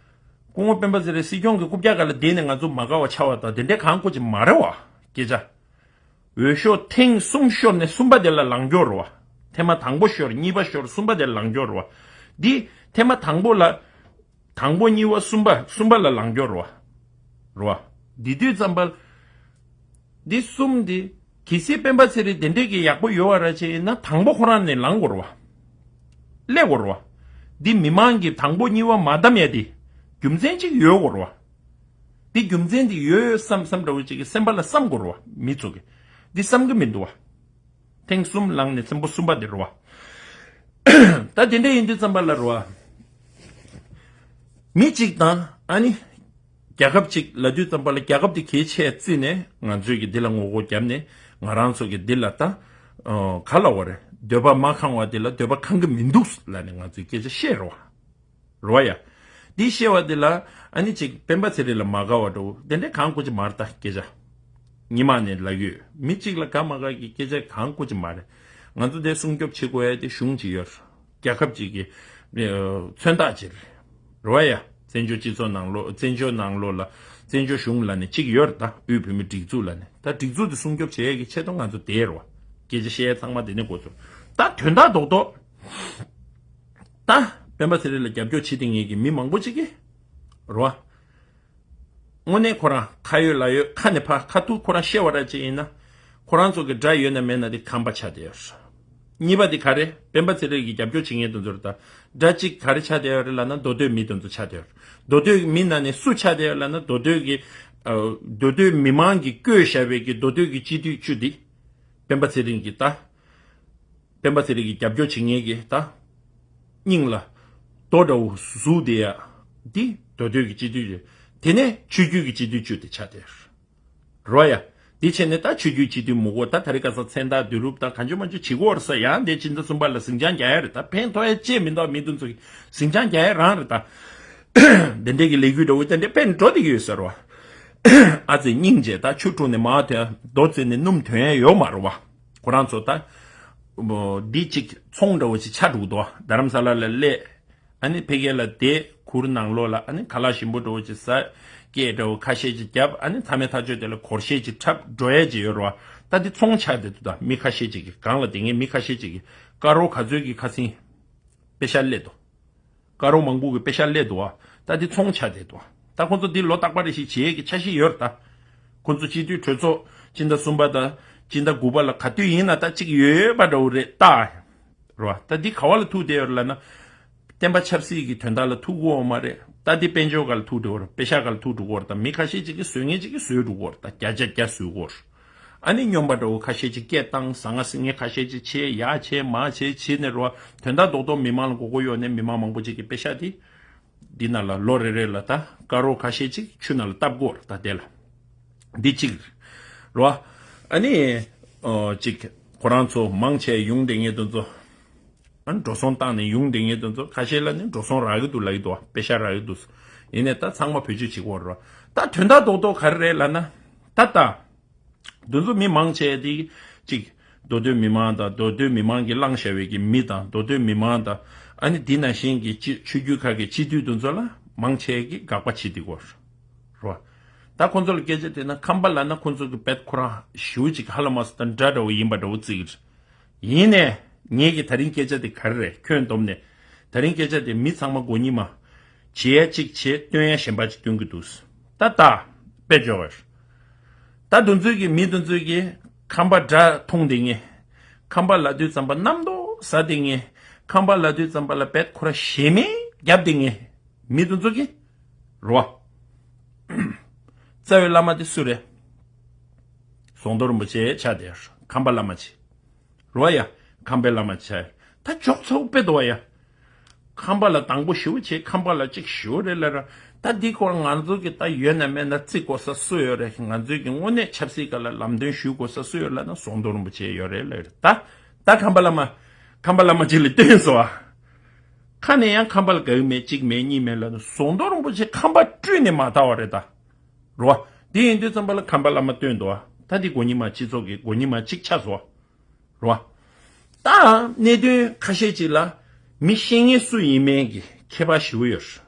སྐུ་ངོ་སྤེན་པ་ཚེ་རིང་སྲིད་སྐྱོང་གི་རྐུབ་བཀྱག་སྒང་ལ་བསྡད་ནས་ང་ཚོ་མ་དགའ་བ་ཆགས་པ་དང་དེ་འདྲའི་གང་དགོས་ཀྱི་མ་རེད་བ། སྐད་ཆ། འོས་ཤོག་ཐེངས་གསུམ་ཤོར་ནས་གསུམ་པ་དེ་ལ་ལངས་རྒྱུ་རེད་བ། ཐེངས་མ་དང་པོ་ཤོར། གཉིས་པ་ཤོར། གསུམ་པ་དེ་ལ་ལངས་རྒྱུ་རེད་བ། འདི་ཐེངས་མ་དང་པོ་ལ། དང་པོ་གཉིས་པ་གསུམ་པ་གསུམ་པ་ལ་ལངས་རྒྱུ་རེད་བ། རེད་བ། འདི་དུས་ཙམ་པ། འདི་གསུམ་འདི། གལ་སྲིད་སྤེན་པ་ཚེ་རིང་དེ་འདྲས་ཀྱི་ཡག་པོ་ཡོད་བ་ར་ཅིག་ཡིན་ན་དང་པོ་ཁོ་རང་ནས་ལངས་དགོས་རེད་བ། སླེབས་དགོས་རེད་བ། འདི་མི་མང་གིས་དང་པོ་གཉིས་པ་མ་བདམས་ཡ་དེ། རྒྱུ་མཚན་ཅིག་ཡོད་དགོས་རེད་བ། འདི་རྒྱུ་མཚན་འདི་ཡོད་ཡོད་བསམ་བསམ་འདྲ་བོ་ཅིག་གི་སེམས་པ་ལ་བསམ་དགོས་རེད་བ། མི་ཚོ་གིས་འདི་བསམ་གི་མི་འདུག་བ། ཐེངས་གསུམ་ལངས་ནས་ཚན་པོ་གསུམ་པ་འདི་རེད་བ། ད་དེ་འདྲ་ཡིན་དུས་ཙམ་པ་ལ་རེད་བ། མི་གཅིག་དང་ཨ་ནི་རྒྱལ་ཁབ་ཅིག་ལབ་དུས་ཙམ་པ་ལ་རྒྱལ་ཁབ་འདི་གལ་ཆེ་བརྩིས་ནས་ང་ཚོས་ཀྱི་འདི་ལ་ངོ་རྒོལ་བརྒྱབ་ནས་ང་རང་ཚོ་གི་འདི་ལ་ད་ག་ལབ་དགོས་རེད། འདོད་པ་མ་ཁེངས་པ་འདི་ལ་འདོད་པ་ཁེངས་གི་མི་འདུག་ལབ་ནས་ང་ཚོས་སྐད་ཆ་བཤད་རེད་བ། རོ་ཡ། འདི་བཤད་པ་འདི་ལ་ཨ་ནི་ཅིག་སྤེན་པ་ཚེ་རིང་ལ་མ་དགའ་བ་འདྲ་བོ་དེ་འདྲའི་གང་དགོས་ཀྱི་མ་རེད་ད་སྐད་ཆ། ཉི་མ་ནས་ལབ་ཡོད། མི་གཅིག་ལ་དགའ་མ་དགའ་གི་སྐད་ཆ་གང་དགོས་ཀྱི་མ་རེད། ང་ཚོ་དེ་སྲུང་སྐྱོབ་བྱེད་དགོས་ཡ་དེ་གཞུང་ཅིག་ཡོད། རྒྱལ་ཁབ་ཅིག་གི་ཨ་མཚོན་རྟགས་ཅིག་རེད། རོ་ཡ། བཙན་བྱོལ་སྤྱི་ཚོགས་ནང་ལོགས་བཙན་བྱོལ་ནང་ལོགས་ལ་བཙན་བྱོལ་གཞུང་ལབ་ནས་གཅིག་ཡོད་རེད་ད། དབུས་བོད་མིའི་སྒྲིག་འཛུགས་ལབ་ནས། ད་སྒྲིག་འཛུགས་དེ་སྲུང་སྐྱོབ་བྱེད་ཡ་གི་ཆེད་དུ་ང་ཚོ་བསྡད་རེད་བ། སྐད་ཆ་བཤད་ཡ་ཚང་མ་དེ་ནས་འགོ་ཚུགས། ད་དོན་དག་རྡོག་རྡོག་ད་སྤེན་པ་ཚེ་རིང་ལ་རྒྱབ་སྐྱོར་བྱེད་དེ་ངེད་ཀྱི་མི་མང་པོ་ཅིག་གིས་རོ། དངོས་གནས་ཁོ་རང་ཁ་ཡོད་ལག་ཡོད་ཁ་ནས་ཕར་ཁ་ཐུག་ཁོ་རང་བཤད་པ་ར་ཅིག་ཡིན་ན། ཁོ་རང་ཚོ་གི་དགྲ་ཡོད་ན་མེད་ན་དེ་ཁམས་པ་ཆགས་བསྡད་ཡོད་རེད། གཉིས་པ་དེ་ག་རེ་སྤེན་པ་ཚེ་རིང་གི་རྒྱབ་སྐྱོར་བྱེད་མཁན་དེ་ཚོ་རེད་ད། དགྲ་གཅིག་ག་རེ་ཆགས་བསྡད་ཡོད་རེད་ལབ་ན་མདོ་སྟོད་མི་དེ་ཚོ་ཆགས་བསྡད་ཡོད་རེད། མདོ་སྟོད་མི་ནང་ནས་སུ་ཆགས་བསྡད་ཡོད་ལབ་ན་མདོ་སྟོད་ཀྱི་ཨ་མདོ་སྟོད་མི་མང་གིས་བསྐོས་བཞག་པའི་གི་མདོ་སྟོད་ཀྱི་སྤྱི་འཐུས་བཅུ་དེ་སྤེན་པ་ཚེ་རིང་གི་ད། སྤེན་པ་ཚེ་རིང་གི་རྒྱབ་སྐྱོར་བྱེད་མཁན་གྱི་ད། སྙིང་ལ་རྡོ་འདྲ་བོ་ཟུག་བསྡད་ཡ། འདི་མདོ་སྟོད་ཀྱི་སྤྱི་འཐུས་ཅིག་དེ་ནས་ཆོས་བརྒྱུད་ཀྱི་སྤྱི་འཐུས་བཅུ་དེ་ཆགས་བསྡད་ཡོད་རེད་བ་ཡ། འདི་བྱས་ནས་ད་ཆོས་བརྒྱུད་སྤྱི་འཐུས་མང་པོ་ད་དེ་རིང་ཁ་སང་མཚན་རྟགས་བསྡུ་རུབ་ད་གང་བྱུང་མང་བྱུང་བྱེད་ཀྱི་ཡོད་རེད་ས། ཡང་འདི་སྤྱི་ཟླ་གསུམ་པ་ལ་ཟིང་ཆ་རྒྱག་ཡ་རེད་ད། ཕན་ཐོགས་ཡ་ཅིག་མི་འདུག་མི་དེ་ཚོ་གི་ཟིང་ཆ་རྒྱག་ཡ་རང་རེད་ད། འདི་འདྲས་ཀྱི་ལས་འགུལ་འདྲ་བོ་དེ་འདྲས་སྤེལ་འགྲོ་བསྡད་ཀྱི་ཡོད་ས་རེད་བ། ཨ་ཙི་སྙིང་རྗེ་ད། ཆུ་དཀྲུགས་ནས་མར་ཐོན། རྡོ་བརྩིགས་ནས་སྣུམ་ཐོན་ཡ་ཡོད་མ་རེད་བ། ཁོ་རང་ཚོ་ད། འོ། འདི་གཅིག་ཚོང་འདྲ་བོ་ཅིག་ཆགས་འགྲོ་གི་འདུག་རྡ་རམ་ས་ལ་ལ་སླེབས། ཨ་ནི་ཕ་གི་ལ་བསྡད། གུར་ནང་ལོགས་ལ་ཨ་ནི་ཁ་ལག་ཞིམ་པོ་འདྲ་བོ་ཅིག་ཟ། སྐད་འདྲ་བོ་ཁ་ཤས་ཅིག་བརྒྱབ། ཨ་ནི་མཚམས་མེད་ཐག་ཆོད་དེ་ལ་སྒོར་གཞས་ཅིག་འཁྲབ་འགྲོ་ཡས་ཅིག་ཡོད་རེད་བ། ད་འདི་ཚོང་ཆགས་བསྡད་འདུག་ད་མི་ཁ་ཤས་ཅིག་གིས། སྒང་ལ་བསྡད་མཁན་མི་ཁ་ཤས་ཅིག་གིས་དཀར་རོ་ག་ཚོད་ཀྱི་ཁ་སེང་པེ་ཤག་སླེབས་འདུག་དཀར་རོ་མང་པོ་གི་པེ་ཤག་སླེབས་འདུག་བ། ད་འདི་ཚོང་ཆགས་བསྡད་འདུག་བ། ད་ཁོང་ཚོ་འདི་ལོ་རྟག་པ་རེ་བཞིན་བྱེད་ཡས་ཀྱི་འཆར་གཞི་ཡོད་རེད་ད། ཁོང་ཚོ་སྤྱི་འཐུས་གྲོས་ཚོགས་སྤྱི་ཟླ་གསུམ་པ་དང་སྤྱི་ཟླ་དགུ་པ་ལ་ག་དུས་ཡིན་ན་ད་གཅིག་ཡོད་པ་འདྲ་བོ་རེད་ད། རེད་བ། ད་འདི་ག་བ་ལ་ཐུག་བསྡད་ཡོད་རེད་ལབ་ན། བསྟན་པ་ཆབ་སྲིད་ཀྱི་དོན་དག་ལ་ཐུག་གི་ཡོད་མ་རེད། ད་འདི་དཔལ་འབྱོར་སྒང་ལ་ཐུག་འགྲོ་གི་རེད། པེ་ཤག་སྒང་ལ་ཐུག་འགྲོ་གི་རེད། ད་མི་ཁ་ཤས་ཅིག་གིས་བཟོ་མཁན་ཅིག་གིས་བཟོས་འགྲོ་གི་རེད། ད་བརྒྱ་ཆ་བརྒྱ་བཟོས་གི་རེད། ཨ་ནི་སྨྱོན་པ་འདྲ་བོ་ཁ་ཤས་ཅིག་སྐད་བཏང་། ཟང་ངེ་ཟིང་ངེ་ཁ་ཤས་ཅིག་བྱས། ཡར་བྱས་མར་བྱས་བྱས་ནས་རེད་བ། དོན་དག་རྡོག་རྡོག་མི་མང་ལ་མགོ་སྐོར་གཡོག་ནས་མི་མང་མང་པོ་ཅིག་གིས་པེ་ཤག་དེ་འདི་ནང་ལ་ལོ་རེ་རེ་ལ་ད་དཀར་རོ་ཁ་ཤས་ཅིག་ཆུ་ནང་ལ་བཏབ་གི་ཡོད་རེད། ད་དེ་ལ་འདི་གཅིག་རེད་བ། ཨ་ནི་ཨོ་ཅིག་ཁོ་རང་ཚོ་མང་ཆེ་ཡོང་བསྡད་མཁན་དེ་ཚོ། ཨ་ནི་འགྲོ་སོང་བཏང་ནས་ཡོང་བསྡད་མཁན་དེ་ཚོ་ཁ་ཤས་ལ་ནི་འགྲོ་སོང་རག་གི་འདུག་ལབ་ཀྱི་འདུག་བ། པེ་ཤག་རག་གི་འདུག། ཡིན་ནའི་ད་ཚང་མ་བེད་སྤྱོད་བྱེད་ཀྱི་ཡོད་རེད་བ། ད་དོན་དག་རྡོག་རྡོག་ག་རེ་རེད་ལབ་ན། ད་ད། འདི་ཚོ་མི་མང་ཆེ་དེ་གཅིག་མདོ་སྟོད་མི་མང་དང་མདོ་སྟོད་མི་མང་གིས་བླངས་བཞག་པའི་གི་མི་དང་མདོ་སྟོད་མི་མང་དང་ཨ་ནི་འདི་ནང་བཞིན་གྱི་སྤྱི་ཆོས་བརྒྱུད་ཁག་གི་སྤྱི་འཐུས་དེ་ཚོ་ལ་མང་ཆེ་གིས་དགག་པ་བྱེད་དེ་གོ། རོ། ད་ཁོང་ཚོ་ལ་སྐད་ཆ་དྲིས་ན་ཁམས་པ་ལབ་ན་ཁོང་ཚོ་གི་དཔེ་ཁོ་རང་ཞེ་པོ་ཅིག་ཧ་ལས་མ་སོང་ད་འདྲ་འདྲ་བོ་ཡིན་པ་འདྲ་བོ་བརྩི་གི་རེད། ཡིན་ནའི་ངེད་ཀྱི་ད་རིང་སྐད་ཆ་དེ་ག་རེ་རེད། ཁྱོན་བསྡོམས་ནས་ད་རིང་སྐད་ཆ་དེ་མི་ཚང་མ་མགོ་གཉིས་མ་བྱེད་ཡ་གཅིག་བྱེད་སྟོན་ཡ་གཞན་པ་ཅིག་སྟོན་གི་འདུག། ད་ད་དཔེ་འཇོག་པར། ད་དེ་ཚོའི་གི་མི་དེ་ཚོའི་གི་ཁམས་པ་དགྲ་མཐོང་བསྡད་མཁན། ཁམས་པ་ལབ་དུས་ཙམ་པ་གནམ་མདོག་ཟ་བསྡད་མཁན། ཁམས་པ་ལབ་དུས་ཙམ་པ་ལ་བེད་ཁོ་ར་ཞེ་མེར་རྒྱབ་བསྡད་མཁན། མི་དེ་ཚོ་གི་རོ། རྩ་བའི་བླ་མ་དེ་སུ་རེད། ཟམ་གདོང་རིན་པོ་ཆེ་ཆགས་བསྡད་ཡོད། ཁམས་པ་བླ་མ་ཆེ། རོ་ཡ། ཁམས་པའི་བླ་མ་ཆེ། ད་འཇོག་ཚོགས་དཔེ་འདུག་བ་ཡ། ཁམས་པ་ལ་དང་པོ་ཞེ་པོ་བྱེད། ཁམས་པ་ལ་གཅིག་ཞེ་པོ་རེད་ལབ་ར། ད་འདི་སྐོར་ང་ཚོ་གི་ད་ཡོད་ན་མེད་ན་བརྩི་དགོས་ས་སུ་ཡོད་རེད། ང་ཚོའི་གི་དངོས་གནས་ཆབ་སྲིད་སྒང་ལ་ལམ་སྟོན་ཞུ་དགོས་ས་སུ་ཡོད་ལབ་ན་ཟམ་གདོང་རིན་པོ་ཆེ་ཡོད་རེད་ལབ་རེད། ད་ད་ཁམས་པ་བླ་མ། ཁམས་པ་བླ་མ་ཅིག་ལ་བསྟན་སོང་ཨ། ཁ་ནས་ཡང་ཁམས་པ་ལ་དགའ་གི་མེད་གཅིག་མེད་གཉིས་མེད་ལབ་ན་ཟམ་གདོང་རིན་པོ་ཆེ་ཁམས་པ་སྤྲུལ་ནས་མ་དར་བ་རེད་ད། རོ། འདི་ཡིན་དུས་ཙམ་པ་ལ་ཁམས་པ་བླ་མ་བསྟན་འདུག་ཨ། ད་འདི་མགོ་རྙིང་མ་སྤྱི་ཚོགས་ཀྱི་མགོ་རྙིང་མ་གཅིག་ཆགས་སོང་ཨ། རོ། ད་གནད་དོན་ཁ་ཤས་ཅིག་ལ་མི་ཤེས་མཁན་སུ་ཡིན་མིན་གྱི་ཁྱད་པར་ཞེ་པོ་ཡོད།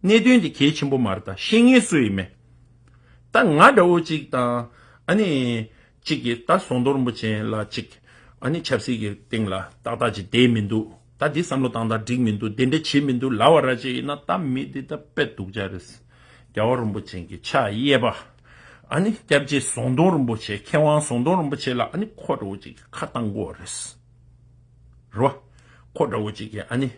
གནད་དོན་དེ་གལ་ཆེན་པོ་མ་རེད་ད། ཤེས་མཁན་སུ་ཡིན་མིན། ད་ང་འདྲ་བོ་ཅིག་དང་ཨ་ནི་ཅིག་གིས་ད་ཟམ་གདོང་རིན་པོ་ཆེ་ལ་ཅིག་ཨ་ནི་ཆབ་སྲིད་ཀྱི་སྟེང་ལ་ཏག་ཏག་ཅིག་བསྡད་མི་འདུག། ད་འདི་བསམ་བློ་བཏང་སྟངས་འགྲིག་མི་འདུག། དེ་འདྲ་བྱེད་མི་འདུག་ལབ་པ་ར་ཅིག་ཡིན་ན་ད་མི་འདི་ད་དཔེ་སྡུག་ཅག་རེད། རྒྱལ་བ་རིན་པོ་ཆེ་གི་ཕྱག་གཡས་པ། ཨ་ནི་སྐྱབས་རྗེ་ཟམ་གདོང་རིན་པོ་ཆེ་མཁས་དབང་ཟམ་གདོང་རིན་པོ་ཆེ་ལ་ཨ་ནི་ཁོ་འདྲ་བོ་ཅིག་ཁ་བཏང་དགོས་རེད། རོ། ཁོ་འདྲ་བོ་ཅིག་གིས་ཨ་ནི་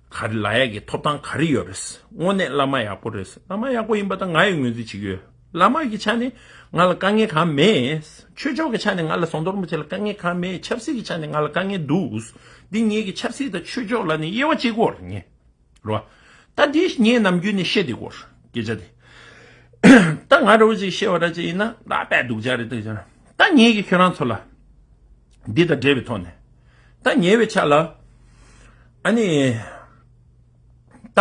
ག་རེ་ལབ་ཡ་གི་ཐོབ་ཐང་ག་རེ་ཡོད་རེད། དངོས་གནས་བླ་མ་ཡག་པོ་རེད། བླ་མ་ཡག་པོ་ཡིན་པ་ད་ང་ཡི་ངོས་འཛིན་བྱེད་ཀྱི་ཡོད། བླ་མ་གི་ཆ་ནས་ང་ལ་དཀའ་ངལ་གང་མེད། ཆོས་ཕྱོགས་ཀྱི་ཆ་ནས་ང་ལ་ཟམ་གདོང་རིན་པོ་ཆེ་ལ་དཀའ་ངལ་གང་མེད། ཆབ་སྲིད་ཀྱི་ཆ་ནས་ང་ལ་དཀའ་ངལ་འདུག། འདི་ངེད་ཀྱི་ཆབ་སྲིད་དང་ཆོས་ཕྱོགས་ལ་ནི་དབྱེ་བ་གཅིག་པོ་རེད་ངས། རོ། ད་འདི་ངས་ནམ་རྒྱུན་ནས་བཤད་བསྡད་ཀྱི་ཡོད་རེད་སྐད་ཆ་དེ། ད་ང་འདྲ་བོ་ཅིག་བཤད་པ་འདྲ་ཅིག་ཡིན་ན་ད་དཔེ་སྡུག་ཅག་རེད་འདུག་ཟེར། ད་ངེད་ཀྱིས་ཁྱོད་རང་ཚོ་ལ་འདི་དང་འབྲེལ་བའི་ཐོག་ནས་ད་ཉེ་བའི་ཆ་ལ་ཨ་ནི་ད་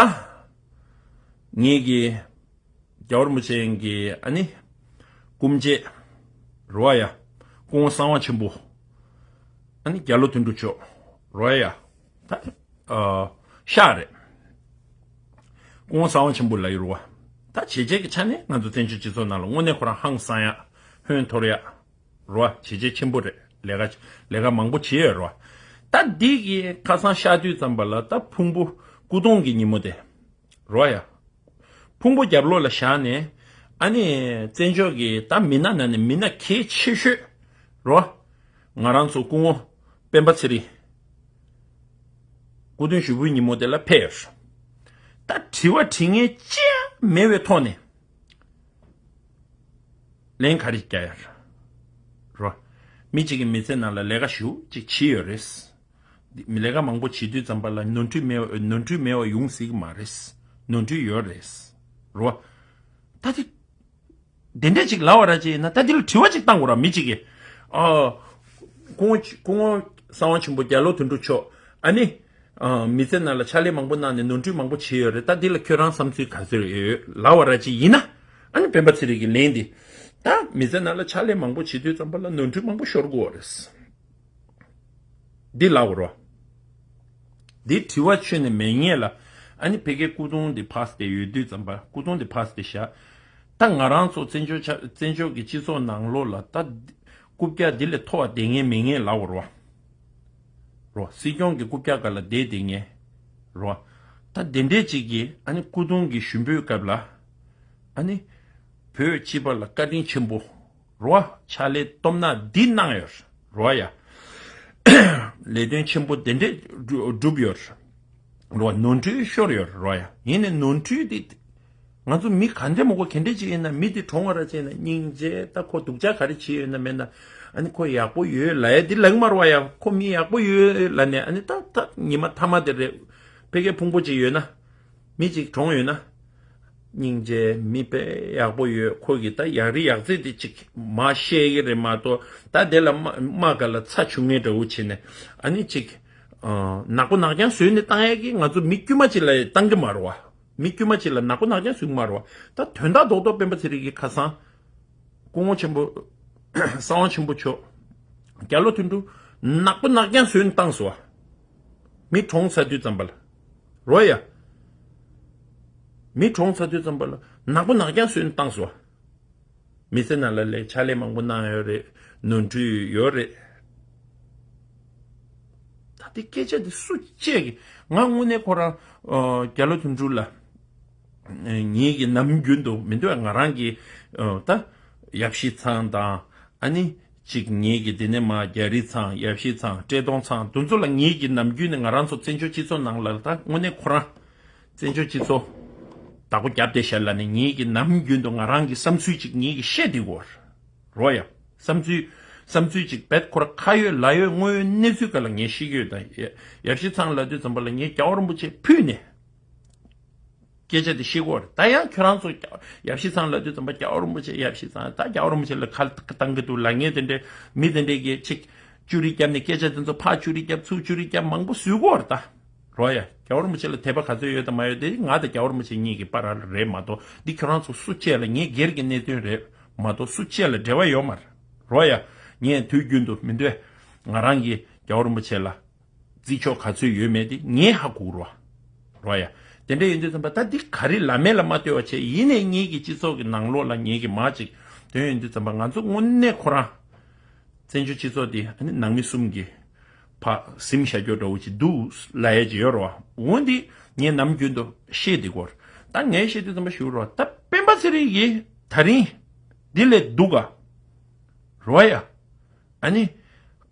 ངེད་ཀྱི་རྒྱལ་བ་རིན་པོ་ཆེ་གི་ཨ་ནི་སྐུ་མཆེད་རོ་ཡ། སྐུ་ངོ་གསང་བ་ཆེན་པོ་ཨ་ནི་རྒྱ་ལོ་དོན་གྲུབ་མཆོག་རོ་ཡ། ད་ཨ་ཤག་རེད། སྐུ་ངོ་གསང་བ་ཆེན་པོ་ལ་ཡི་རོ་བ། ད་བྱས་རྗེས་ཀྱི་ཆ་ནས་ང་ཚོ་བཙན་བྱོལ་སྤྱི་ཚོགས་ནང་ལ་དངོས་གནས་ཁོ་རང་ཧང་སང་ཡ། ཧོན་འཐོར་ཡ། རོ་བ། བྱས་རྗེས་ཆེན་པོ་རེད། ལས་ཀ་ལས་ཀ་མང་པོ་བྱས་ཡོད་རོ་བ། ད་འདི་གི་ཁ་སང་ཤར་དུས་ཙམ་པ་ལ་ད་ཕུང་པོ་སྐུ་གདུང་གི་ཉིན་མོ་དེ། རོ་བ་ཡ། ཕུང་པོ་རྒྱབ་ལོགས་ལ་བཞག་ནས་ཨ་ནི་བཙན་བྱོལ་གྱི་ད་མི་སྣ་ནང་ནས་མི་སྣ་གལ་ཆེ་ཤོས་རོ་བ། ང་རང་ཚོ་སྐུ་ངོ་སྤེན་པ་ཚེ་རིང་སྐུ་མདུན་ཞུ་བའི་ཉིན་མོ་དེ་ལ་ཕེབས་ཡོད། ད་དྲི་བ་དྲི་མཁན་ཅི་ཡང་མེད་པའི་ཐོག་ནས་ལན་ག་རེ་རྒྱག་ཡ་རོ། མི་གཅིག་གི་མི་ཚེ་ནང་ལ་ལས་ཀ་ཞེ་པོ་ཅིག་བྱས་ཡོད་རེད། མི་ལས་ཀ་མང་པོ་བྱེད་དུས་ཙམ་པ་ལ་ནོར་འཁྲུལ་མེད་པ་ནོར་འཁྲུལ་མེད་པ་ཡོང་སྲིད་ཀྱི་མ་རེད། ནོར་འཁྲུལ་ཡོད་རེད། རོ། ད་དེ། དེ་འདྲས་ཅིག་ལབ་པ་ར་ཅིག་ཡིན་ན་ད་དེ་ལ་དྲི་བ་ཅིག་བཏང་དགོས་ར་མི་གཅིག་གིས། ཨ། སྐུ་ངོ་སྐུ་ངོ་གསང་བ་ཆེན་པོ་རྒྱ་ལོ་དོན་གྲུབ་མཆོག་ཨ་ནི། ཨ། མི་ཚེ་ནང་ལ་ཕྱག་ལས་མང་པོ་གནང་ནས་ནོར་འཁྲུལ་མང་པོ་བྱས་ཡོད་རེད། ད་འདི་ལ་ཁྱོད་རང་བསམ་ཚུལ་ག་ཚོད་ཡོད་ལབ་པ་ར་ཅིག་ཡིན་ན། ཨ་ནི་སྤེན་པ་ཚེ་རིང་གི་ལན་འདི། ད་མི་ཚེ་ནང་ལ་ཕྱག་ལས་མང་པོ་བྱེད་དུས་ཙམ་པ་ལ་ནོར་འཁྲུལ་མང་པོ་ཤོར་དགོས་རེད། འདི་ལབ་དགོས་རེད། འདི་དྲི་བ་ཁྱོན་ནས་མེད་ངེས་ལ། ཨ་ནི་ཕ་གིའི་སྐུ་གདུང་འདི་ཕར་བསྡད་ཡོད་དུས་ཙམ་པ་སྐུ་གདུང་འདི་ཕར་བསྡད་བཞག། ད་ང་རང་ཚོ་བཙན་བྱོལ་ཆ་བཙན་བྱོལ་གྱི་སྤྱི་ཚོགས་ནང་ལོགས་ལ་ད་རྐུབ་བཀྱག་འདི་ལས་མཐོ་བ་བསྡད་མཁན་མེད་ངེས་ལབ་དགོས་རེད་བ། རོ། སྲིད་སྐྱོང་གི་རྐུབ་བཀྱག་སྒང་ལ་བསྡད་བསྡད་མཁན། རོ། ད་དེ་འདྲས་ཅིག་གིས་ཨ་ནི་སྐུ་གདུང་གི་ཞུ་འབོད་སྐབས་ལ། ཨ་ནི། བོད་སྤྱི་པ་ལ་བཀའ་དྲིན་ཆེན་པོ། རོ། ཕྱག་ལས་སྟོབས་ན་འདི་གནང་ཡོད། རོ་ཡ། ལས་དོན་ཆེན་པོ་དེ་འདྲས་བསྒྲུབས་ཡོད། རོ། ནོར་འཁྲུལ་ཤོར་ཡོད། རོ་ཡ། ཡིན་ནའི་ནོར་འཁྲུལ་འདི། ང་ཚོ་མི་ག་འདྲ་མོ་གོ་ག་འདྲ་ཅིག་ཡིན་ན་མི་དེ་གྲོངས་པ་ར་ཅིག་ཡིན་ན་སྙིང་རྗེ། ད་ཁོ་སྡུག་ཅག་ག་རེ་བྱས་ཡོད་ན་མེད་ན། ཨ་ནི་ཁོ་ཡག་པོ་ཡོད་ལབ་ཡ་འདི་ལབ་ཀྱི་མ་རེད་བ་ཡ། ཁོ་མི་ཡག་པོ་ཡོད་ལབ་ནས་ཨ་ནི་ད་ད་ཉི་མ་མཐའ་མ་དེ་རེད། ཕ་གིའི་ཕུང་པོ་ཅིག་ཡོད་ན། མི་གཅིག་གྲོངས་ཡོད་ན། སྙིང་རྗེ། མི་དཔེ་ཡག་པོ་ཡོད། ཁོ་གིས་ད་ཡག་རི་ཡག་རྩེ་དེ་ཅིག་མ་བཤད་ཀྱི་རེད་མ་གཏོགས་ད་དེ་ལ་རྨ་རྨ་ཁ་ལ་ཚ་བྱུང་ངེས་འདྲ་བོ་བྱས་ནས་ཨ་ནི་ཅིག་ ནག་པོ་ནག་རྐྱང་བཟོས་ནས་བཏང་ཡས་ཀྱི་ང་ཚོ་མི་དཀྱུས་མ་ཅིག་ལ་བཏང་གི་མ་རེད་བ། མི་དཀྱུས་མ་ཅིག་ལ་ནག་པོ་ནག་རྐྱང་བཟོས་ཀྱི་མ་རེད་བ། ད་དོན་དག་རྡོག་རྡོག་སྤེན་པ་ཚེ་རིང་གི་ཁ་སང་སྐུ་ངོ་ཆེན་པོ་གསང་བ་ཆེན་པོ་མཆོག་རྒྱ་ལོ་དོན་གྲུབ་ནག་པོ་ནག་རྐྱང་བཟོས་ནས་བཏང་སོང་བ། མི་གྲོངས་ཚར་དུས་ཙམ་པ་ལ། རོ་ཡ། མི་གྲོངས་ཚར་དུས་ཙམ་པ་ལ་ནག་པོ་ནག་རྐྱང་བཟོས་ནས་བཏང་སོང་བ། མི་ཚེ་ནང་ལ་ལས་ཕྱག་ལས་མང་པོ་གནང་ཡོད་རེད། ནོར་འཁྲུལ་ཡོད་རེད། ད་དེ་སྐད་ཆ་དེ་སུ་བཤད་གི། ང་དངོས་གནས་ཁོ་རང་ཨ་རྒྱ་ལོ་དོན་གྲུབ་ལ་ཨ་ངེད་ཀྱི་ནམ་རྒྱུན་དུ་མི་འདུག་ང་རང་གི་ཨ་ད་ཡབ་གཞིས་ཚང་དང་ཨ་ནི་གཅིག་ངེད་ཀྱི་དེ་ནས་མ་རྒྱ་རི་ཚང་ཡབ་གཞིས་ཚང་བཀྲས་མཐོང་ཚང་དེ་ཚོ་ལ་ངེད་ཀྱི་ནམ་རྒྱུན་ནས་ང་རང་ཚོ་བཙན་བྱོལ་སྤྱི་ཚོགས་ནང་ལ་ད་དངོས་གནས་ཁོ་རང་བཙན་བྱོལ་སྤྱི་ཚོགས་བདག་པོ་རྒྱབ་བསྡད་ཤག་ལབ་ནས་ངེད་ཀྱི་ནམ་རྒྱུན་དུ་ང་རང་གི་བསམ་ཚུལ་གཅིག་ངེད་ཀྱི་བཤད་བསྡད་ཡོད་རེད། རོ་ཡ། བསམ་ཚུལ། བསམ་ཚུལ་གཅིག་བེད་ཁོ་ར་ཁ་ཡོད་ལག་ཡོད་དངོས་ཡོད་གནས་ཚུལ་སྒང་ལ་ངས་ཤེས་ཀྱི་ཡོད་ད། ཡ་ཡབ་གཞིས་ཚང་ལབ་དུས་ཙམ་པ་ལ་ངས་རྒྱལ་བ་རིན་པོ་ཆེ་ཕུད་ནས་སྐད་ཆ་དེ་བཤད་ཀྱི་ཡོད་རེད། ད་ཡང་ཁྱོད་རང་ཚོ་རྒྱ་ཡབ་གཞིས་ཚང་ལབ་དུས་ཙམ་པ་རྒྱལ་བ་རིན་པོ་ཆེ་ཡབ་གཞིས་ཚང་ད་རྒྱལ་བ་རིན་པོ་ཆེ་ལ་ཁ་བཏང་གི་འདུག་ལབ་མཁན་དེ་འདྲས་མི་དེ་འདྲས་ཀྱིས་ཅིག་ཅུ་རི་བརྒྱབ་ནས་སྐད་ཆ་དེ་ཚོ་ཕར་ཅུ་རི་བརྒྱབ་ཚུར་ཅུ་རི་བརྒྱབ་མང་པོ་བཟོས་ཀྱི་ཡོད་རེད་ད། རོ་ཡ། རྒྱལ་བ་རིན་པོ་ཆེ་ལ་དད་པ་ག་ཚོད་ཡོད་དང་མ་ཡོད་དེ་ང་དང་རྒྱལ་བ་རིན་པོ་ཆེ་གཉིས་ཀྱི་བར་ལ་རེད་མ་གཏོགས་འདི་ཁྱོད་རང་ཚོ་སུ་གཅིག་ལ་ངའི་སྒེར་གྱི་གནད་དོན་རེད་མ་གཏོགས་སུ་གཅིག་ལ་འབྲེལ་བ་ཡོད་མ་རེད། རོ་ཡ། ངས་དུས་རྒྱུན་དུ་མི་འདོད་ང་རང་གིས་རྒྱལ་བ་རིན་པོ་ཆེ་ལ་བརྩི་ཆོག་ག་ཚོད་ཡོད་མེད་དེ་ངས་ཧ་གོ་རོ། རོ་ཡ། དེ་འདྲ་ཡིན་དུས་ཙམ་པ་ད་འདི་ག་རེ་ལ་མེད་ལ་མ་ལྟོས་པ་བྱས་ཡིན་ནའི་ངེད་ཀྱི་སྤྱི་ཚོགས་ཀྱི་ནང་ལོགས་ལ་ངེད་ཀྱི་མ་ཅིག་དོན་ཡིན་དུས་ཙམ་པ་ང་ཚོ་དངོས་གནས་ཁོ་རང་བཙན་བྱོལ་སྤྱི་ཚོགས་འདི་ནང་མི་གསུམ་གྱི་ཕ་སེམས་ཤ་སྐྱོ་འདྲ་བོ་ཅིག་འདུག་ལབ་ཡ་ཅིག་ཡོད་རེད་བ། འོ་འདི་ངས་ནམ་རྒྱུན་དུ་བཤད་འདི་སྐོར་ད་ངས་བཤད་དུས་ཙམ་པ་ཞུ་རོགས། ད་སྤེན་པ་ཚེ་རིང་གིས་ད་རིང་འདི་ལས་སྡུག་ག་རེད་བ་ཡ། ཨ་ནི་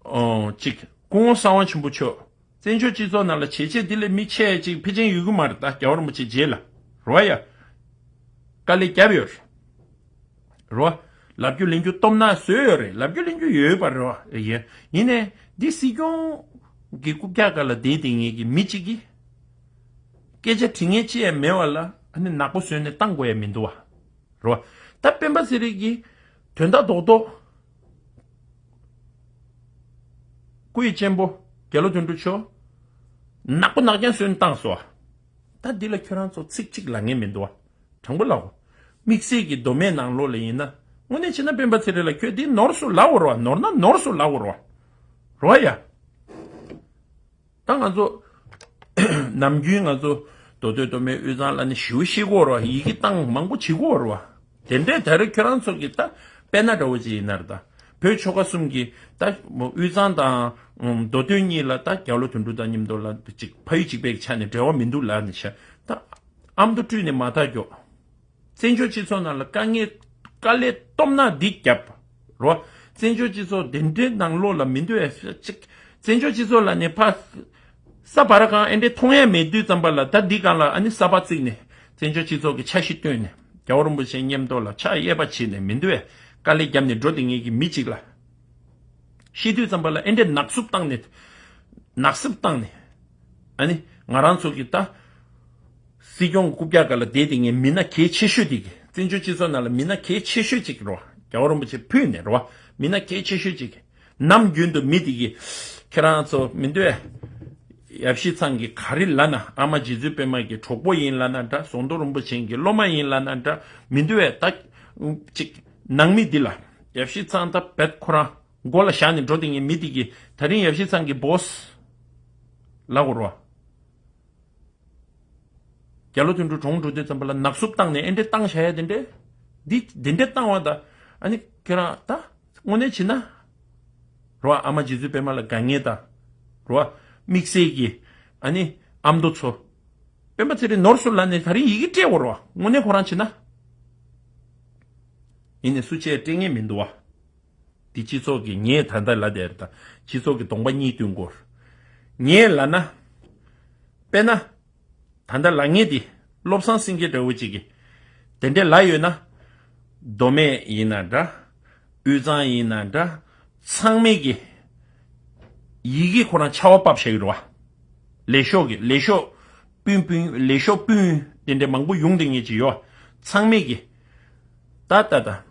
ཨོ་ཅིག་སྐུ་ངོ་གསང་བ་ཆེན་པོ་མཆོག་བཙན་བྱོལ་སྤྱི་ཚོགས་ནང་ལ་བྱས་རྗེས་འདི་ལས་མི་ཆེ་ཅིག་ཕལ་ཆེར་ཡོད་གི་མ་རེད། ད་རྒྱལ་བ་རིན་པོ་ཆེ་རྗེས་ལ་རེད་བ་ཡ། དཀའ་ལས་བརྒྱབ་ཡོད་རེད། རོ། ལབ་རྒྱུ་ལེན་རྒྱུ་སྟོབས་ན་བཟོས་ཡོད་རེད། ལབ་རྒྱུ་ལེན་རྒྱུ་ཡོད་པ་རེད་བ། ཡིན་ནའི་འདི་སྲིད་སྐྱོང་གི་རྐུབ་བཀྱག་སྒང་ལ་བསྡད་དེ་ངེད་ཀྱི་མི་གཅིག་གིས་སྐད་ཆ་དྲི་མཁན་ཅི་ཡང་མེད་པ་ལ་ཨ་ནི་ནག་པོ་བཟོས་ནས་བཏང་དགོས་ཡ་མི་འདུག་བ། རོ། ད་སྤེན་པ་ཚེ་རིང་གིས་དོན་དག་རྡོག་རྡོག་སྐུ་ཡི་གཅེན་པོ་རྒྱ་ལོ་དོན་གྲུབ་མཆོག་ནག་པོ་ནག་རྐྱང་བཟོས་ནས་བཏང་སོང་བ། ད་འདི་ལ་ཁྱོད་རང་ཚོ་ཚིག་གཅིག་ལབ་མཁན་མི་འདུག་བ། དྲང་པོ་ལབ་གོ། དམིགས་བསལ་གྱི་མདོ་སྨད་ནང་ལོགས་ལ་ཡིན་ན་དངོས་གནས་བྱས་ན་སྤེན་པ་ཚེ་རིང་ལ་ཁྱོད་འདི་ནོར་སུ་ལབ་དགོས་རེད་བ། ནོར་ན་ནོར་སུ་ལབ་དགོས་རེད་བ། རོ་ཡ། ད་ང་ཚོ་ནམ་རྒྱུན་ང་ཚོ་མདོ་སྟོད་མདོ་སྨད་དབུས་གཙང་ལ་ནི་ཞེ་པོ་ཤེས་ཀྱི་ཡོད་རེད་བ། ཡི་གེ་བཏང་མང་པོ་བྱེད་ཀྱི་ཡོད་རེད་བ། དེ་འདྲའི་ད་རེས་ཁྱོད་རང་ཚོ་གི་ད་དཔེར་ན་འདྲ་བོ་ཅིག་ཡིན་ན་རེད་ད། བོད་ཆོལ་ཁ་གསུམ་གྱི་ད་དབུས་གཙང་དང་མདོ་སྟོད་གཉིས་ལ་ད་རྒྱ་ལོ་དོན་གྲུབ་དང་མཉམ་དུ་ལ་ཅིག་ཕ་ཡུལ་གཅིག་པའི་ཆ་ནས་འབྲེལ་བ་མི་འདུག་ལབ་ནས་ཤ་ད་ཨ་མདོ་སྤྲུལ་ནས་མ་ཐག་མགྱོགས། བཙན་བྱོལ་སྤྱི་ཚོགས་ནང་ལ་དཀའ་ངལ་དཀའ་ལས་སྟོབས་ན་འདི་བརྒྱབ། རོ། བཙན་བྱོལ་སྤྱི་ཚོགས་དེ་འདྲའི་ནང་ལོགས་ལ་མི་འདུག་ཨེ་ཅིག་བཙན་བྱོལ་སྤྱི་ཚོགས་ལ་ནི་ཕ། ས་བ་ར་གང་ཨེ་འདྲའི་མཐོང་ཡ་མེད་དུས་ཙམ་པ་ལ་ད་འདི་གང་ལ་ཨ་ནི་ས་བ་བརྩིགས་ནས་བཙན་བྱོལ་སྤྱི་ཚོགས་ཀྱི་འཆར་གཞི་བཏོན་ནས་རྒྱལ་བ་རིན་པོ་ཆེ་མཉམ་དུ་ལ་ཕྱག་གཡས་པ་བྱས་ནས་མི་འདུག་ཨེ། དཀའ་ལས་བརྒྱབ་ནས་འགྲོ་དེ་ངེད་ཀྱི་མི་གཅིག་ལ། ཤི་དུས་ཙམ་པ་ལ་ཨེ་འདྲའི་ནག་སུབ་བཏང་ནས། ནག་སུབ་བཏང་ནས། ཨ་ནི་ང་རང་ཚོ་གི་ད། སྲིད་སྐྱོང་རྐུབ་བཀྱག་སྒང་ལ་བསྡད་དེ་ངས་མི་སྣ་གལ་ཆེ་ཤོས་དེ་གི་བཙན་བྱོལ་སྤྱི་ཚོགས་ནང་ལ་མི་སྣ་གལ་ཆེ་ཤོས་ཅིག་རོ། རྒྱལ་བ་རིན་པོ་ཆེ་ཕུད་ནས་རོ། མི་སྣ་གལ་ཆེ་ཤོས་ཅིག་ནམ་རྒྱུན་དུ་མི་དེ་གི་ཁྱེད་རང་ཚོ་མི་འདོད། ཡབ་གཞིས་ཚང་གི་ག་རེ་ལབ་ན་ཨ་མ་རྗེ་བཙུན་པད་མ་གི་གྲོགས་པོ་ཡིན་ལབ་ན་འདྲ། ཟོང་དོ་རིན་པོ་ཆེ་གི་སློབ་མ་ཡིན་ལབ་ན་འདྲ། མི་འདོད་ད། ཅིག་ནང་མི་འདི་ལ་ཡབ་གཞིས་ཚང་ད་བེད་ཁོ་རང་མགོ་ལ་བཞག་ནས་འགྲོ་དེ་ངའི་མི་དེ་གི་ད་རིང་ཡབ་གཞིས་ཚང་གི་བོ་སི་ལབ་དགོས་རོ། རྒྱ་ལོ་དོན་གྲུབ་གྲོངས་འགྲོ་དུས་ཙམ་པ་ལ་ནག་སུབ་བཏང་ནས་ཨེ་འདྲས་བཏང་བཞག་ཡ་དེ་འདྲས། འདི་དེ་འདྲས་བཏང་བ་ད་ཨ་ནི་ཁྱེད་རང་ད་དངོས་གནས་བྱེད་ན། རོ་ཨ་མ་རྗེ་བཙུན་པད་མ་ལ་དགའ་ངེས་དང་། རོ་དམིགས་བསལ་གྱི་ཨ་ནི་ཨ་མདོ་ཚོ། སྤེན་པ་ཚེ་རིང་ནོར་སུ་ལ་ནས་ད་རིང་ཡི་གེ་སྤྲད་དགོས་རོ་དངོས་གནས་ཁོ་རང་བྱེད་ན། ཡིན་ནས་སུ་བྱས་སྤྲད་ངེས་མི་འདུག་བ། འདི་སྤྱི་ཚོགས་ཀྱི་ངས་ད་ལྟ་ལ་དེར་དང་སྤྱི་ཚོགས་ཀྱི་གདོང་པ་གཉིས་སྟོན་སྐོར། ངས་ལབ་ན། དཔེར་ན། ད་ལྟ་ལབ་ངེས་འདི་བློ་བཟང་སེང་གེ་འདྲ་བོ་ཅིག་གིས། དེ་འདྲས་ལབ་ཡོད་ན། མདོ་སྨད་ཡིན་ན་འདྲ། དབུས་གཙང་ཡིན་ན་འདྲ། ཚང་མས་ཀྱི། ཡི་གེ་ཁོ་རང་ཆར་པ་བབས་བཞག་གི་རེད་བ། ལས་ཤོག་གི་ལས་ཤོག་སྤུན་སྤུན་ལས་ཤོག་སྤུན་དེ་འདྲས་མང་པོ་ཡོང་དེ་ངེས་ཀྱི་ཡོད། ཚང་མས་ཀྱི། ད་ད་ད།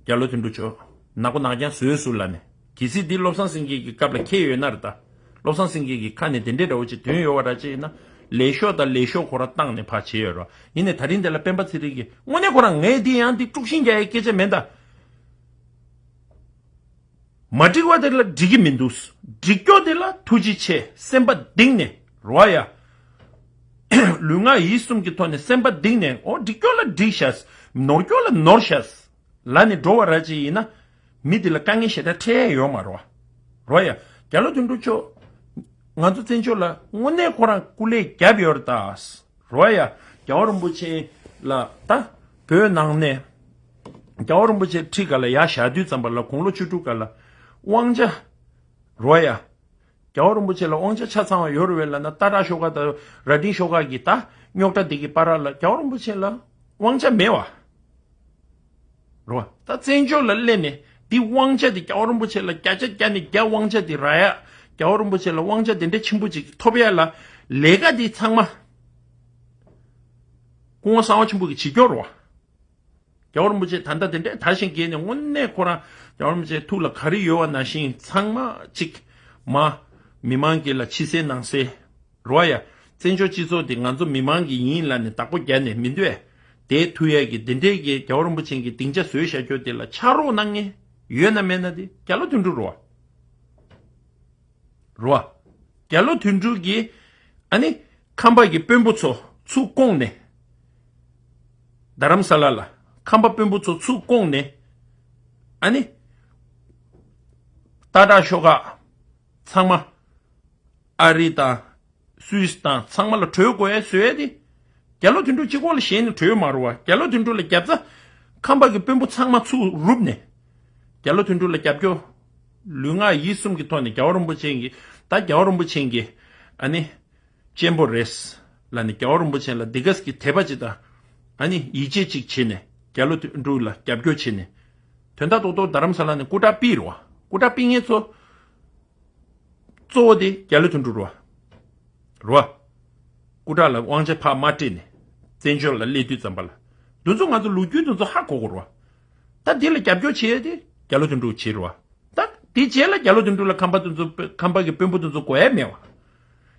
རྒྱ་ལོ་དོན་གྲུབ་མཆོག་ནག་པོ་ནག་རྐྱང་བཟོས་སུ་ལ་ནས་གལ་སྲིད་འདི་བློ་བཟང་སེང་གེ་གི་སྐབས་ལ་འཁེལ་ཡོད་ན་རེད་ད། བློ་བཟང་སེང་གེ་གི་ཁ་ནས་དེ་འདྲའི་འདྲ་བོ་ཅིག་ཐོན་ཡོད་པ་འདྲ་ཅིག་ཡིན་ན། ལས་ཤོག་དང་ལས་ཤོག་ཁོ་རང་བཏང་ནས་ཕར་བྱས་ཡོད་རེད་བ། ཡིན་ནའི་ད་རིང་འདི་ལ་སྤེན་པ་ཚེ་རིང་གིས་དངོས་གནས་ཁོ་རང་ངས་འདི་ཡང་འདི་དཀྲུག་ཤིང་རྒྱག་ཡའི་སྐད་ཆ་མེད་ད། མ་འགྲིག་པ་དེ་ལ་འགྲིག་གི་མི་འདུག་འགྲིག་སྐྱོ་དེ་ལ་ཐུགས་རྗེ་ཆེ། སེམས་པ་གཏིང་ནས་རོ་ཡ། ལུས་ངག་ཡིད་གསུམ་གྱི་ཐོག་ནས་སེམས་པ་གཏིང་ནས། འོ་འགྲིག་སྐྱོ་ལ་འགྲིག་ཤག་ནོར་སྐྱོ་ལ་ནོར་ཤག་ལ་ནི་འགྲོ་བ་ར་ཅིག་ཡིན་ན། མི་དེ་ལ་དཀའ་ངལ་ཞེ་དྲག་འཕྲད་ཡ་ཡོད་མ་རོ། རོ་ཡ། རྒྱ་ལོ་དོན་གྲུབ་མཆོག་ང་ཚོ་བཙན་བྱོལ་ལ་དངོས་གནས་ཁོ་རང་སྐུ་ལས་བརྒྱབ་ཡོད་རེད་ད། རོ་ཡ། རྒྱལ་བ་རིན་པོ་ཆེ་ལ་ད་བོད་ནང་ནས་རྒྱལ་བ་རིན་པོ་ཆེ་ཁྲི་ག་ལ་ཡར་བཞག་དུས་ཙམ་པ་ལ་དགུང་ལོ་བཅུ་དྲུག་ག་ལ་དབང་ཆ། རོ་ཡ། རྒྱལ་བ་རིན་པོ་ཆེ་ལ་དབང་ཆ་ཆ་ཚང་བ་ཡོད་རེད་བས་ལབ་ན། སྟག་བྲག་ཤོག་ཁག་དང་རྭ་སྒྲེང་ཤོག་ཁག་གི་ད་རྙོག་དྲ་འདི་གི་བར་ལ་རྒྱལ་བ་རིན་པོ་ཆེ་ལ་དབང་ཆ་མེད་བ། རོ། ད་བཙན་བྱོལ་ལ་སླེབས་ནས་འདི་དབང་ཆ་འདི་རྒྱལ་བ་རིན་པོ་ཆེ་ལ་བརྒྱ་ཆ་བརྒྱ་ནས་བརྒྱ་དབང་ཆ་འདི་རག་ཡ། རྒྱལ་བ་རིན་པོ་ཆེ་ལ་དབང་ཆ་དེ་འདྲ་ཆེན་པོ་ཅིག་ཐོབ་ཡ་ལ་ལས་ཀ་འདི་ཚང་མ་སྐུ་ངོ་གསང་བ་ཆེན་པོ་གིས་བྱེད་སྐྱོར་རོ། རྒྱལ་བ་རིན་པོ་ཆེ་ད་ལྟ་དེ་འདྲའི་དར་ཞིང་རྒྱས་ནས་དངོས་གནས་ཁོ་རང་རྒྱལ་བ་རིན་པོ་ཆེ་ཐུགས་ལ་ག་རེ་ཡོད་པ་ནང་བཞིན་ཚང་མ་གཅིག་མ་མི་མང་གི་ལ་ཕྱི་གསལ་ནང་གསལ་རོ་ཡ། བཙན་བྱོལ་སྤྱི་ཚོགས་འདི་ང་ཚོ་མི་མང་གི་ཡིན་ལབ་ནས་བདག་པོ་རྒྱག་ནས་མི་འདོད་དེ་ཐུག་ཡས་ཀྱི་དེ་འདྲའི་གི་རྒྱལ་བ་རིན་པོ་ཆེ་གི་སྡིངས་ཆ་བཟོས་བཞག་རྒྱུ་དེ་ལ་ཕྱག་རོགས་གནང་མཁན་ཡོད་ན་མེད་ན་དེ་རྒྱ་ལོ་དོན་གྲུབ་རོ། རོ། རྒྱ་ལོ་དོན་གྲུབ་ཀྱིས་ཨ་ནི་ཁམས་པ་གི་དཔོན་པོ་ཚོ་ཚུར་བསྐོངས་ནས། རྡ་རམ་ས་ལ་ལ་ཁམས་པ་དཔོན་པོ་ཚོ་ཚུར་བསྐོངས་ནས་ཨ་ནི་སྟག་བྲག་ཤོག་ཁག་ཚང་མ་ཨ་རི་དང་སུད་སི་དང་ཚང་མ་ལ་བྲོས་དགོས་ཡ་བཟོས་ཡ་དེ། རྒྱ་ལོ་དོན་གྲུབ་གཅིག་པོ་ལ་ཞེད་ནས་བྲོས་མ་རུང་བ། རྒྱ་ལོ་དོན་གྲུབ་ལ་རྒྱབ་རྩ་ཁམས་པ་གི་དཔོན་པོ་ཚང་མ་ཚུར་རུབ་ནས། རྒྱ་ལོ་དོན་གྲུབ་ལ་རྒྱབ་སྐྱོར་ལུས་ངག་ཡིད་གསུམ་གྱི་ཐོག་ནས་རྒྱལ་བ་རིན་པོ་ཆེ་གི་ད་རྒྱལ་བ་རིན་པོ་ཆེ་གི་ཨ་ནི་གཅེན་པོ་རེད་ལབ་ནས་རྒྱལ་བ་རིན་པོ་ཆེ་ལ་འདི་ག་གི་དད་པ་ཅིག་དང་ཨ་ནི་ཡིད་ཆེས་ཅིག་བྱས་ནས་རྒྱ་ལོ་དོན་གྲུབ་ལ་རྒྱབ་སྐྱོར་བྱས་ནས་དོན་དག་ཏོག་ཏོག་རྡ་རམ་ས་ལ་ནས་སྐུ་དྲག་ཕུད་རོ། སྐུ་དྲག་ཕུད་མཁན་ཚོ་གཙོ་བོ་དེ་རྒྱ་ལོ་དོན་གྲུབ་རོ། རོ། སྐུ་དྲག་ལ་དབང་ཆ་ཕར་མ་སྤྲད་ནས་བཙན་བྱོལ་ལ་སླེབས་དུས་ཙམ་པ་ལ་འདི་ཚོ་ང་ཚོ་ལོ་རྒྱུས་འདི་ཚོ་ཧ་གོ་དགོས་རོ། ད་འདི་ལ་རྒྱབ་སྐྱོར་བྱེད་ཡ་དེ་རྒྱ་ལོ་དོན་གྲུབ་བྱེད་རོ། ད་དེ་རྗེས་ལ་རྒྱ་ལོ་དོན་གྲུབ་ལ་ཁམས་པ་དེ་ཚོ་ཁམས་པ་གི་དཔོན་པོ་དེ་ཚོ་དགོས་ཡ་མེད་བ།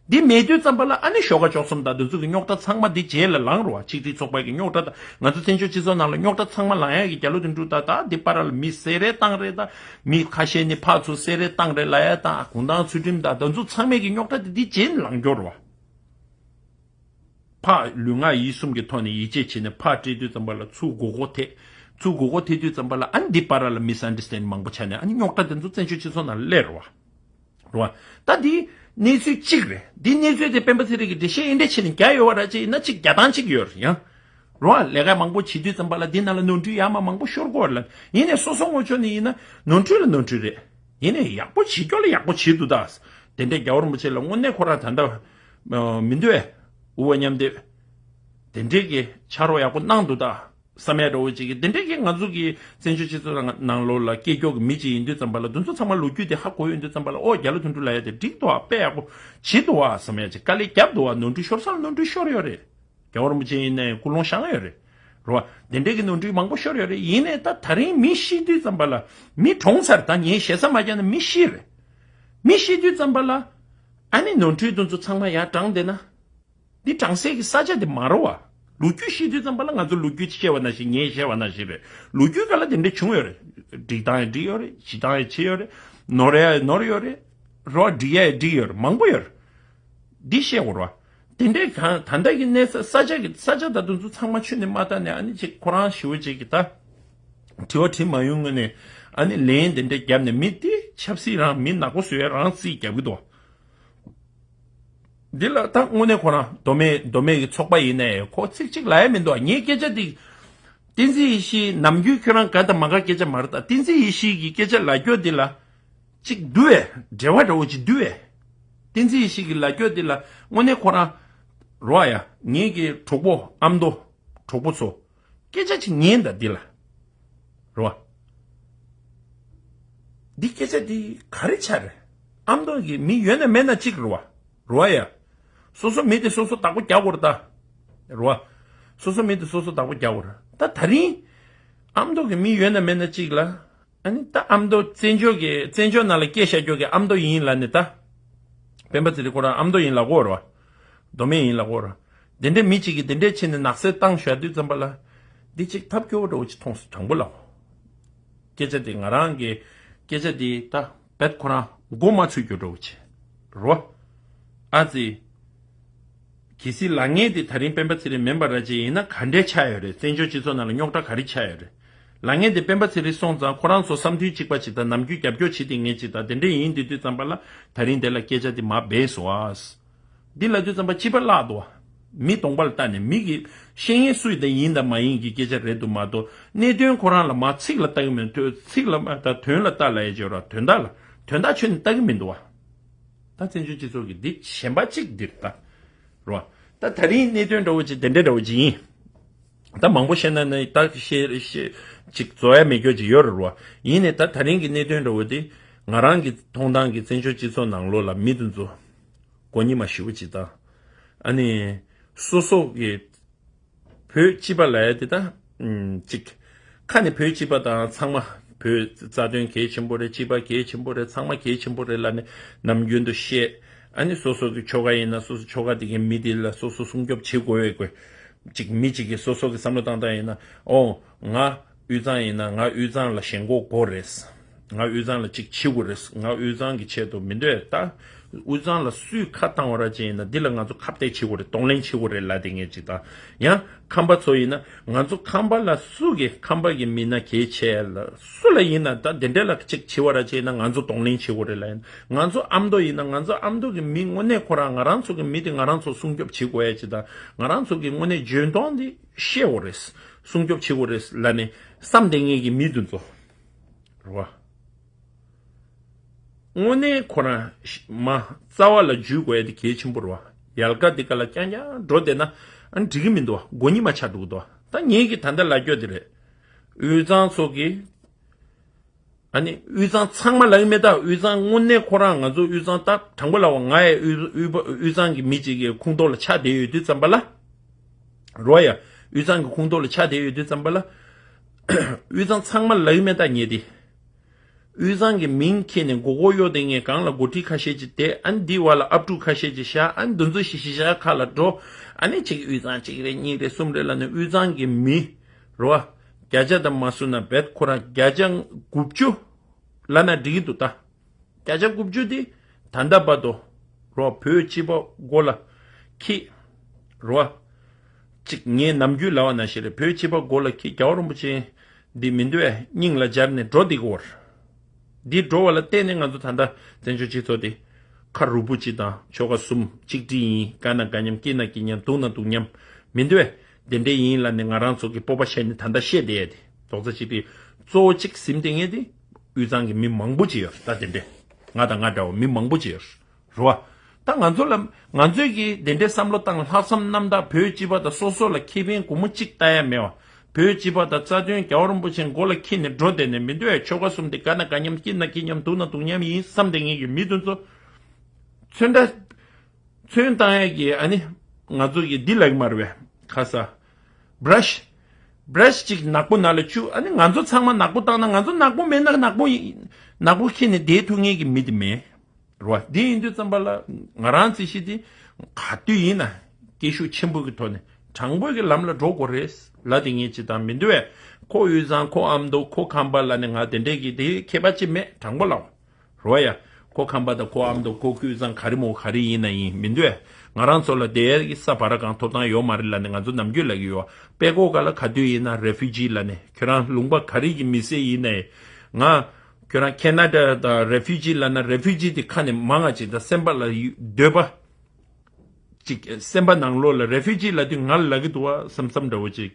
འདི་མེད་དུས་ཙམ་པ་ལ་ཨ་ནི་ཤོག་ཁག་བཅུ་གསུམ་དང་དེ་ཚོ་གི་རྙོག་དྲ་ཚང་མ་འདི་རྗེས་ལ་ལངས་རོ་བ། ཆིག་སྒྲིལ་ཚོགས་པ་གི་རྙོག་དྲ་དང་ང་ཚོ་བཙན་བྱོལ་སྤྱི་ཚོགས་ནང་ལ་རྙོག་དྲ་ཚང་མ་ལངས་ཡ་གི་རྒྱ་ལོ་དོན་གྲུབ་ད་ད་འདི་པར་ལ་མི་བསད་རེས་བཏང་རེས་དང་མི་ཁ་ཤས་ནི་ཕར་ཚུར་བསད་རེས་བཏང་རེས་ལབ་ཡ་དང་གུང་ཐང་ཚུལ་ཁྲིམས་དང་དེ་ཚོ་ཚང་མས་གི་རྙོག་དྲ་འདི་འདི་རྗེས་ལ་ལངས་རྒྱུ་རོ་བ། ཕར་ལུས་ངག་ཡིད་གསུམ་གྱི་ཐོག་ནས་ཡིད་ཆེས་བྱས་ནས་ཕར་སྤྲད་དུས་ཙམ་པ་ལ་ཚུར་མགོ་སྐོར་ཐེབས། ཚུར་མགོ་སྐོར་ཐེབས་དུས་ཙམ་པ་ལ་ཨ་ནི་འདི་པར་ལ་མི་སི་ཨན་ཌར་སི་ཊེན་མང་པོ་ཆགས་ནས་ཨ་ནི་རྙོག་དྲ་དེ་ཚོ་བཙན་བྱོལ་སྤྱི་ཚོགས་ནང་ལ་སླེབས་རོ་བ། རོ་བ། ད་འདི་གནས་ཚུལ་གཅིག་རེད། འདི་གནས་ཚུལ་དེ་སྤེན་པ་ཚེ་རིང་གིས་འགྲེལ་བཤད་ཨེ་འདྲ་བྱས་ནས་རྒྱག་ཡོད་བ་ར་ཅིག་ཡིན་ན་ཅིག་རྒྱག་སྟངས་གཅིག་ཡོད་རེད་ཡང་། རོ་བ། ལས་ཀ་མང་པོ་བྱེད་དུས་ཙམ་པ་ལ་འདི་ནང་ལ་ནོར་འཁྲུལ་ཡར་མར་མང་པོ་ཤོར་གི་ཡོད་རེད་ལ། ཡིན་ནའི་སོ་སོ་ངོས་ཕྱོགས་ནས་ཡིན་ན་ནོར་འཁྲུལ་ལ་ནོར་འཁྲུལ་རེད། ཡིན་ནའི་ཡག་པོ་བྱེད་སྐྱོ་ལ་ཡག་པོ་བྱེད་འདུག་ད། དེ་འདྲའི་རྒྱལ་བ་རིན་པོ་ཆེ་ལ་དངོས་གནས་ཁོ་རང་ད་ལྟ་མི་འདུག་ཨེ། དབུ་བ་མཉམ་འདེགས་དེ་འདྲའི་གི་ཕྱག་རོགས་ཡག་པོ་གནང་འདུག་ད། བསམ་ཡ་འདྲ་བོ་ཅིག་གི་དེ་འདྲའི་གི་ང་ཚོ་གི་བཙན་བྱོལ་སྤྱི་ཚོགས་ནང་ལོགས་ལ་སྐྱེས་སྐྱོ་གི་མི་ཅིག་ཡིན་དུས་ཙམ་པ་ལ་འདི་ཚོ་ཚང་མ་ལོ་རྒྱུས་དེ་ཧ་གོ་ཡོང་དུས་ཙམ་པ་ལ་ཨོ་རྒྱ་ལོ་དོན་གྲུབ་ལབ་ཡ་དེ་འགྲིག་འདུག་ཨ། དཔེ་ཡག་པོ་བྱེད་འདུག་ཨ་བསམ་ཡ་ཅིག་དཀའ་ལས་བརྒྱབ་འདུག་ཨ། ནོར་འཁྲུལ་ཤོར་ས་ལ་ནོར་འཁྲུལ་ཤོར་ཡོད་རེད། རྒྱལ་བ་རིན་པོ་ཆེ་ཡིན་ནའི་ཀུན་སློང་བཞག་ཡོད་རེད། རེད་བ། དེ་འདྲའི་གི་ནོར་འཁྲུལ་མང་པོ་ཤོར་ཡོད་རེད། ཡིན་ནའི་ད་ད་རིང་མི་ཤི་དུས་ཙམ་པ་ལ་མི་གྲོངས་ཚར། ད་ངས་ཞེ་ས་མ་རྒྱག་ན་མི་ཤི་རེད། མི་ཤི་དུས་ཙམ་པ་ལ་ཨ་ནི་ནོར་འཁྲུལ་དེ་ཚོ་ཚང་མ་ཡར་དྲངས་བསྡད་ན། འདི་དྲངས་སའི་གི་ས་ཆ་དེ་མ་རེད་བ། ལོ་རྒྱུས་བཤད་དུས་ཙམ་པ་ལ་ང་ཚོ་ལོ་རྒྱུས་བཤད་པ་ནང་བཞིན་ངས་བཤད་པ་ནང་བཞིན་རེད། ལོ་རྒྱུས་སྒང་ལ་དེ་འདྲ་བྱུང་ཡོད་རེད། འགྲིག་སྟངས་ཡང་འགྲིག་ཡོད་རེད། བྱེད་སྟངས་ཡང་བྱེད་ཡོད་རེད། ནོར་ཡ་ཡང་ནོར་ཡོད་རེད། རོ་འགྲིག་ཡ་ཡང་འགྲིག་ཡོད་རེད། མང་པོ་ཡོད་རེད། འདི་བཤད་དགོས་རེད་བ། དེ་འདྲའི་གང་ད་ལྟ་གི་གནས་ས་ས་ཆ་གི་ས་ཆ་ད་དུང་ཚོ་ཚང་མ་ཆུ་ནས་མ་བཏང་ནས་ཨ་ནི་ཅིག་ཁོ་རང་ཞི་བ་ཅིག་གི་ད་དྲི་བ་དྲི་མ་ཡོང་ངོས་ནས་ཨ་ནི་ལན་དེ་འདྲ་བརྒྱབ་ནས་མི་དེ་ཆབ་སྲིད་རང་མི་ནག་པོ་བཟོ་ཡ་རང་རྩིས་རྒྱབ་གི་འདུག་འདི་ལ་ད་དངོས་གནས་ཁོ་རང་མདོ་སྨད་མདོ་སྨད་ཀྱི་ཚོགས་པ་ཡིན་ནའི་ཁོ་ཚིག་གཅིག་ལབ་ཡ་མི་འདུག་ངའི་སྐད་ཆ་འདི་བསྟན་འཛིན་ཡེ་ཤེས་ནམ་རྒྱུན་ཁྱོད་རང་དགའ་དང་མ་དགའ་སྐད་ཆ་མ་རེད། ད་བསྟན་འཛིན་ཡེ་ཤེས་ཀྱི་སྐད་ཆ་ལབ་རྒྱུ་འདི་ལ་གཅིག་འདུག་བས། འབྲེལ་བ་འདྲ་བོ་གཅིག་འདུག་བས། བསྟན་འཛིན་ཡེ་ཤེས་ཀྱི་ལབ་རྒྱུ་འདི་ལ་དངོས་གནས་ཁོ་རང་རོ་ཨ་ཡ་ངེད་ཀྱི་གྲོགས་པོ་ཨ་མདོ་གྲོགས་པོ་ཚོ། སྐད་ཆ་ཅིག་ཉན་ད་འདི་ལ། རེད་བ། འདི་སྐད་ཆ་འདི་ག་རེ་ཆགས་རེད། ཨ་མདོ་གི་མི་ཡོད་ན་མེད་ན་གཅིག་རེད་བ། རེད་བ་ཡ། སོ་སོ་མི་དེ་སོ་སོ་བདག་པོ་རྒྱག་དགོས་རེད་ད། རེད་བ། སོ་སོ་མི་དེ་སོ་སོ་བདག་པོ་རྒྱག་དགོས་རེད་ད། ད་རིང་། ཨ་མདོ་གི་མི་ཡོད་ན་མེད་ན་གཅིག་ལ། ཨ་ནི་ད་ཨ་མདོ་བཙན་བྱོལ་གི་བཙན་བྱོལ་ནང་ལ་སྐྱེས་བཞག་རྒྱུ་གི་ཨ་མདོ་ཡིན་ལབ་ནས་ད། སྤེན་པ་ཚེ་རིང་ཁོ་རང་ཨ་མདོ་ཡིན་ལབ་ཀྱི་ཡོད་རེད་བ། མདོ་སྨད་ཡིན་ལབ་ཀྱི་ཡོད་རེད། དེ་འདྲའི་མི་གཅིག་གིས་དེ་འདྲའི་ཆེད་ནས་ནག་སེལ་བཏང་བཞག་དུས་ཙམ་པ་ལ། འདི་གཅིག་ཐབས་སྐྱོ་བོ་འདྲ་བོ་ཅིག་མཐོང་སོང་དྲང་པོ་ལབ། སྐད་ཆ་དེ་ང་རང་གི་སྐད་ཆ་དེ་ད་རྦད་ཁོ་རང་མགོ་མ་ཚོས་རྒྱུ་འདྲ་བོ་ཅིག་རེད་བ། ཨ་ཙི། གལ་སྲིད་ལབ་མཁན་དེ་ད་རིང་སྤེན་པ་ཚེ་རིང་མིན་པ་འདྲ་ཅིག་ཡིན་ན་ག་འདྲས་ཆགས་ཡོད་རེད། བཙན་བྱོལ་སྤྱི་ཚོགས་ནང་ལ་རྙོག་དྲ་ག་རེ་ཆགས་ཡོད་རེད། ལབ་མཁན་དེ་སྤེན་པ་ཚེ་རིང་སོང་ཙང་ཁོ་རང་ཚོ་བསམ་ཚུལ་གཅིག་པ་ཅིག་དང་ནམ་རྒྱུན་རྒྱབ་སྐྱོར་བྱེད་བསྡད་མཁན་ཅིག་དང་དེ་འདྲས་ཡིན་དུས་དུས་ཙམ་པ་ལ་ད་རིང་དེ་ལ་སྐད་ཆ་དེ་མར་སྦས་སོང་ཨ། འདི་ལབ་དུས་ཙམ་པ་སྤྱི་པ་བརླག་འདུག་བ། མི་གདོང་པ་ལ་ལྟ་ནས་མི་གི་ཤེས་ཡོན་སུ་ཡིན་དང་ཡིན་དང་མ་ཡིན་གྱི་སྐད་ཆ་རེད་འདུག་མ་གཏོགས་གནད་དོན་ཁོ་རང་ལ་མར་ཚིག་ལ་ལྟ་གི་མི་འདུག་ཚིག་ལ་མ་ད་དོན་ལ་ལྟ་ལབ་ཡས་ཅིག་ཡོད་ར། དོན་དག་ལ་དོན་དག་ཆོད་ནས་ལྟ་གི་མི་འདུག་བ། ད་བཙན་བྱོལ་སྤྱི་ཚོགས་ཀྱི་འདི་ཞེན་པ་གཅིག་འདིར་ད་རོ། ད་ད་རིང་གནད་དོན་འདྲ་བོ་ཅིག་དེ་འདྲ་འདྲ་བོ་ཅིག་ཡིན། ད་མང་པོ་བཤད་ན་ནི་ད་བཤད་བཤད་ཅིག་རྫོགས་ཡ་མེད་སྐྱོ་ཅིག་ཡོད་རེད་རོ། ཡིན་ནའི་ད་ད་རིང་གི་གནད་དོན་འདྲ་བོ་དེ་ང་རང་གི་མཐོང་སྟངས་ཀྱི་བཙན་བྱོལ་སྤྱི་ཚོགས་ནང་ལོགས་ལ་མི་དེ་ཚོ་མགོ་གཉིས་མ་ཞེ་པོ་ཅིག་དང་། ཨ་ནི་སོ་སོ་གི་བོད་སྤྱི་པ་ལབ་ཡ་དེ་ད་ཅིག་ཁ་ནས་བོད་སྤྱི་པ་དང་ཚང་མ་བོད་རྩ་དོན་གལ་ཆེན་པོ་རེད། སྤྱི་པ་གལ་ཆེན་པོ་རེད། ཚང་མ་གལ་ཆེན་པོ་རེད་ལབ་ནས་ནམ་རྒྱུན་དུ་བཤད། ཨ་ནི་སོ་སོ་གི་ཆོལ་ཁ་ཡིན་ན་སོ་སོ་ཆོལ་ཁ་དེ་གའི་མི་དེ་ལ་སོ་སོ་སྲུང་སྐྱོབ་བྱེད་དགོས་པའི་དགོས། ཅིག་མི་གཅིག་གིས་སོ་སོ་གི་བསམ་བློ་བཏང་སྟངས་ཡིན་ན། ཨོ། ང་དབུས་གཙང་ཡིན་ན་ང་དབུས་གཙང་ལ་ཞེན་ཁོག་དགོས་རེད། ང་དབུས་གཙང་ལ་ཅིག་བྱེད་དགོས་རེད། ང་དབུས་གཙང་གི་ཆེད་དུ་མི་འདོད་ད། དབུས་གཙང་ལ་སུས་ཁ་བཏང་བ་ར་ཅིག་ཡིན་ན་འདི་ལ་ང་ཚོ་ཁ་གཏད་བྱེད་དགོས་རེད། གདོང་ལེན་བྱེད་དགོས་རེད་ལབ་དེ་ངས་ཅིག་དང་། ཡང་ཁམས་པ་ཚོ་ཡིན་ན་ང་ཚོ་ཁམས་པ་ལ་སུ་གི་ཁམས་པ་གི་མི་སྣ་གལ་ཆེ་ལ་སུ་ལ་ཡིན་ན་ད་དེ་འདྲ་ལ་ཅིག་བྱེད་བ་ར་ཅིག་ཡིན་ན་ང་ཚོ་གདོང་ལེན་བྱེད་དགོས་རེད་ལབ་ཡིན། ང་ཚོ་ཨ་མདོ་ཡིན་ན་ང་ཚོ་ཨ་མདོ་གི་མི་དངོས་གནས་ཁོ་རང་ང་རང་ཚོ་གི་མི་དེ་ང་རང་ཚོ་སྲུང་སྐྱོབ་བྱེད་དགོས་ཡ་ཅིག་དང་། ང་རང་ཚོ་གི་དངོས་གནས་འཇོན་ཐང་དེ་ཤེས་དགོས་རེད། སྲུང་སྐྱོབ་བྱེད་དགོས་རེད་ལབ་ནས་བསམ་བསྡད་མཁན་གྱི་མི་དེ་ཚོ་རེད་བ། དངོས་གནས་ཁོ་རང་མ་རྩ་བ་ལ་འཇུས་དགོས་ཡ་དེ་གལ་ཆེན་པོ་རེད་བ། ཡལ་ག་དེ་ག་ལ་རྐྱང་རྐྱང་འགྲོ་བསྡད་ན་ཨ་འགྲིག་གི་མི་འདུག་བ། མགོ་གཉིས་མ་ཆགས་འགྲོ་གི་འདུག་བ། ད་ངེད་ཀྱི་ད་ལྟ་ལབ་རྒྱུ་དེ་རེད། དབུས་གཙང་ཚོ་གི་ཨ་ནི་དབུས་གཙང་ཚང་མ་ལབ་ཀྱི་མེད་ད། དབུས་གཙང་དངོས་གནས་ཁོ་རང་ང་ཚོ་དབུས་གཙང་ད་དྲང་པོ་ལབ་པ་ང་ཡི་དབུས་དབུས་པ་དབུས་གཙང་གི་མི་གཅིག་གི་ཁོངས་གཏོགས་ལ་ཆགས་བསྡད་ཡོད་དུས་ཙམ་པ་ལ། རོ་ཡ། དབུས་གཙང་གི་ཁོངས་གཏོགས་ལ་ཆགས་བསྡད་ཡོད་དུས་ཙམ་པ་ལ། དབུས་གཙང་ཚང་མ་ལབ་ཀྱི་མེད་ད་ངས་དེ། དབུས་གཙང་གི་མིང་ཁྱེར་ནས་མགོ་སྐོར་གཡོག་བསྡད་མཁན་སྒང་ལ་འགོ་ཁྲིད་ཁ་ཤས་ཅིག་བསྡད། ཨ་ནི་འདི་བར་ལ་ཨབ་ཕྲུག་ཁ་ཤས་ཅིག་བཞག་ཨ་ནི་འདི་ཚོ་ཤི་ཤི་བཞག་ཁ་ལ་འགྲོ། ཨ་ནི་གཅིག་དབུས་གཙང་གཅིག་རེད་གཉིས་རེད་གསུམ་རེད་ལབ་ནས་དབུས་གཙང་གི་མི་རོ། བརྒྱ་ཆ་དང་མ་བསུ་ན་རྦད་ཁོ་རང་བརྒྱ་ཆ་དགུ་བཅུ་ལབ་ན་འགྲིག་གི་འདུག་ད། བརྒྱ་ཆ་དགུ་བཅུ་དེ་ད་ལྟ་བར་དུ་རོ་བོད་སྤྱི་པ་མགོ་ལ་འཁྱེར་རོ། གཅིག་ངས་ནམ་རྒྱུན་ལབ་པ་ནང་བཞིན་རེད། བོད་སྤྱི་པ་མགོ་ལ་འཁྱེར་རྒྱལ་བ་རིན་པོ་ཆེ་འདི་མི་འདོད་སྙིང་ལ་སྦྱར་ནས་འགྲོ་བསྡད་ཀྱི་ཡོད་རེད། འདི་འགྲོ་བ་ལ་བརྟེན་ནས་ང་ཚོ་ད་ལྟ་བཙན་བྱོལ་སྤྱི་ཚོགས་འདི་ཁ་རུབ་པོ་གཅིག་དང་ཆོལ་ཁ་གསུམ་གཅིག་སྒྲིལ་ཡིན། དགའ་ན་དགའ་མཉམ་སྐྱིད་ན་སྐྱིད་མཉམ་སྡུག་ན་སྡུག་མཉམ་མི་འདོད་དེ་འདྲ་ཡིན་ལབ་ནས་ང་རང་ཚོ་གི་སྤོབས་པ་བཤད་ནས་ད་ལྟ་བཤད་བསྡད་ཡ་དེ་རྡོག་རྩ་གཅིག་སྒྲིལ་གཙོ་བོ་གཅིག་ཟིན་བསྡད་མཁན་དེ་དབུས་གཙང་གི་མི་མང་པོ་ཅིག་ཡོད་རེད། ད་དེ་འདྲ་ང་དང་ང་འདྲ་བ་མི་མང་པོ་ཅིག་ཡོད་རེད། རེད་བ། ད་ང་ཚོ་ལ་ང་ཚོས་ཀྱིས་དེ་འདྲའི་བསམ་བློ་བཏང་ལྷག་བསམ་རྣམ་དག་བོད་སྤྱི་པ་དང་སོ་སོ་ལ་ཁེ་ཕན་སྒོར་མོ་གཅིག་ལྟ་ཡ་མེད་བ། བོད་སྤྱི་པ་དང་རྩ་དོན་རྒྱལ་བ་རིན་པོ་ཆེ་མགོ་ལ་འཁྱེར་ནས་འགྲོ་བསྡད་ནས་མི་འདོད་ཡ་ཆོལ་ཁ་གསུམ་དེ་དགའ་ན་དགའ་མཉམ་སྐྱིད་ན་སྐྱིད་མཉམ་སྡུག་ན་སྡུག་མཉམ་ཡིན་བསམ་བསྡད་མཁན་གྱི་མི་དེ་ཚོ་ཚོན་ཁྲ་ཚོན་བཏང་ཡ་གི་ཨ་ནི་ང་ཚོ་གི་འདི་ལབ་ཀྱི་མ་རེད་པས། ཁ་ས་བྷ་ར་ཤི་བྷ་ར་ཤི་གཅིག་ནག་པོ་ནང་ལ་བཅུག་ཨ་ནི་ང་ཚོ་ཚང་མ་ནག་པོ་བཏང་ན་ང་ཚོ་ནག་པོ་མེད་ན་ནག་པོ་ཡིན་ནག་པོ་འཁྱེར་ནས་བསྡད་ཐུབ་མཁན་གྱི་མི་དེ་མེད། རེད་བ། འདི་ཡིན་དུས་ཙམ་པ་ལ་ང་རང་རྩིས་གཞི་དེ་ག་དུས་ཡིན་ན་སྐད་ཤུགས་ཆེན་པོ་གི་ཐོག་ནས་དྲང་པོ་གི་ལམ་ལ་འགྲོ་དགོས་རེད་ལབ་དེ་ངས་ཅི་དང་མི་འདུག་བས། ཁོ་དབུས་གཙང་ཁོ་ཨ་མདོ་ཁོ་ཁམས་པ་ལབ་ནས་ང་དེ་འདྲས་ཀྱི་དེ་ཁྱད་པར་ཅི་མེད་དྲང་པོ་ལབ། རེད་བ་ཡ། ཁོ་ཁམས་པ་དང་ཁོ་ཨ་མདོ་ཁོ་དབུས་གཙང་ག་རེ་མོ་ག་རེ་ཡིན་ན་ཡིན་མི་འདུག་བས། ང་རང་ཚོ་ལ་བསྡད་ཡ་གི་ས་བར་གང་ཐོབ་ཐང་ཡོད་མ་རེད་ལབ་ནས་ང་ཚོ་ནམ་རྒྱུན་ལབ་ཀྱི་ཡོད་བ། དཔྲལ་ཀོ་ག་ལ་ག་དུས་ཡིན་ན་རེ་ཕུ་ཇི་ལབ་ནས་ཁྱོད་རང་ལུང་པ་ག་རེ་གི་མི་སེར་ཡིན་ནའི་ང་། ཁྱོད་རང་ཁེ་ན་ཌ་དང་རེ་ཕུ་ཇི་ལབ་ན་རེ་ཕུ་ཇི་དེ་ཁ་ནས་མང་ང་ཅིག་དང་སེམས་པ་ལ་འདོད་པ་ཅིག་སེམས་པ་ནང་ལོགས་ལ་རེ་ཕུ་ཇི་ལབ་དུས་ང་ལ་ལབ་ཀྱི་འདུག་བ་བསམ་བསམ་འདྲ་བོ་ཅིག་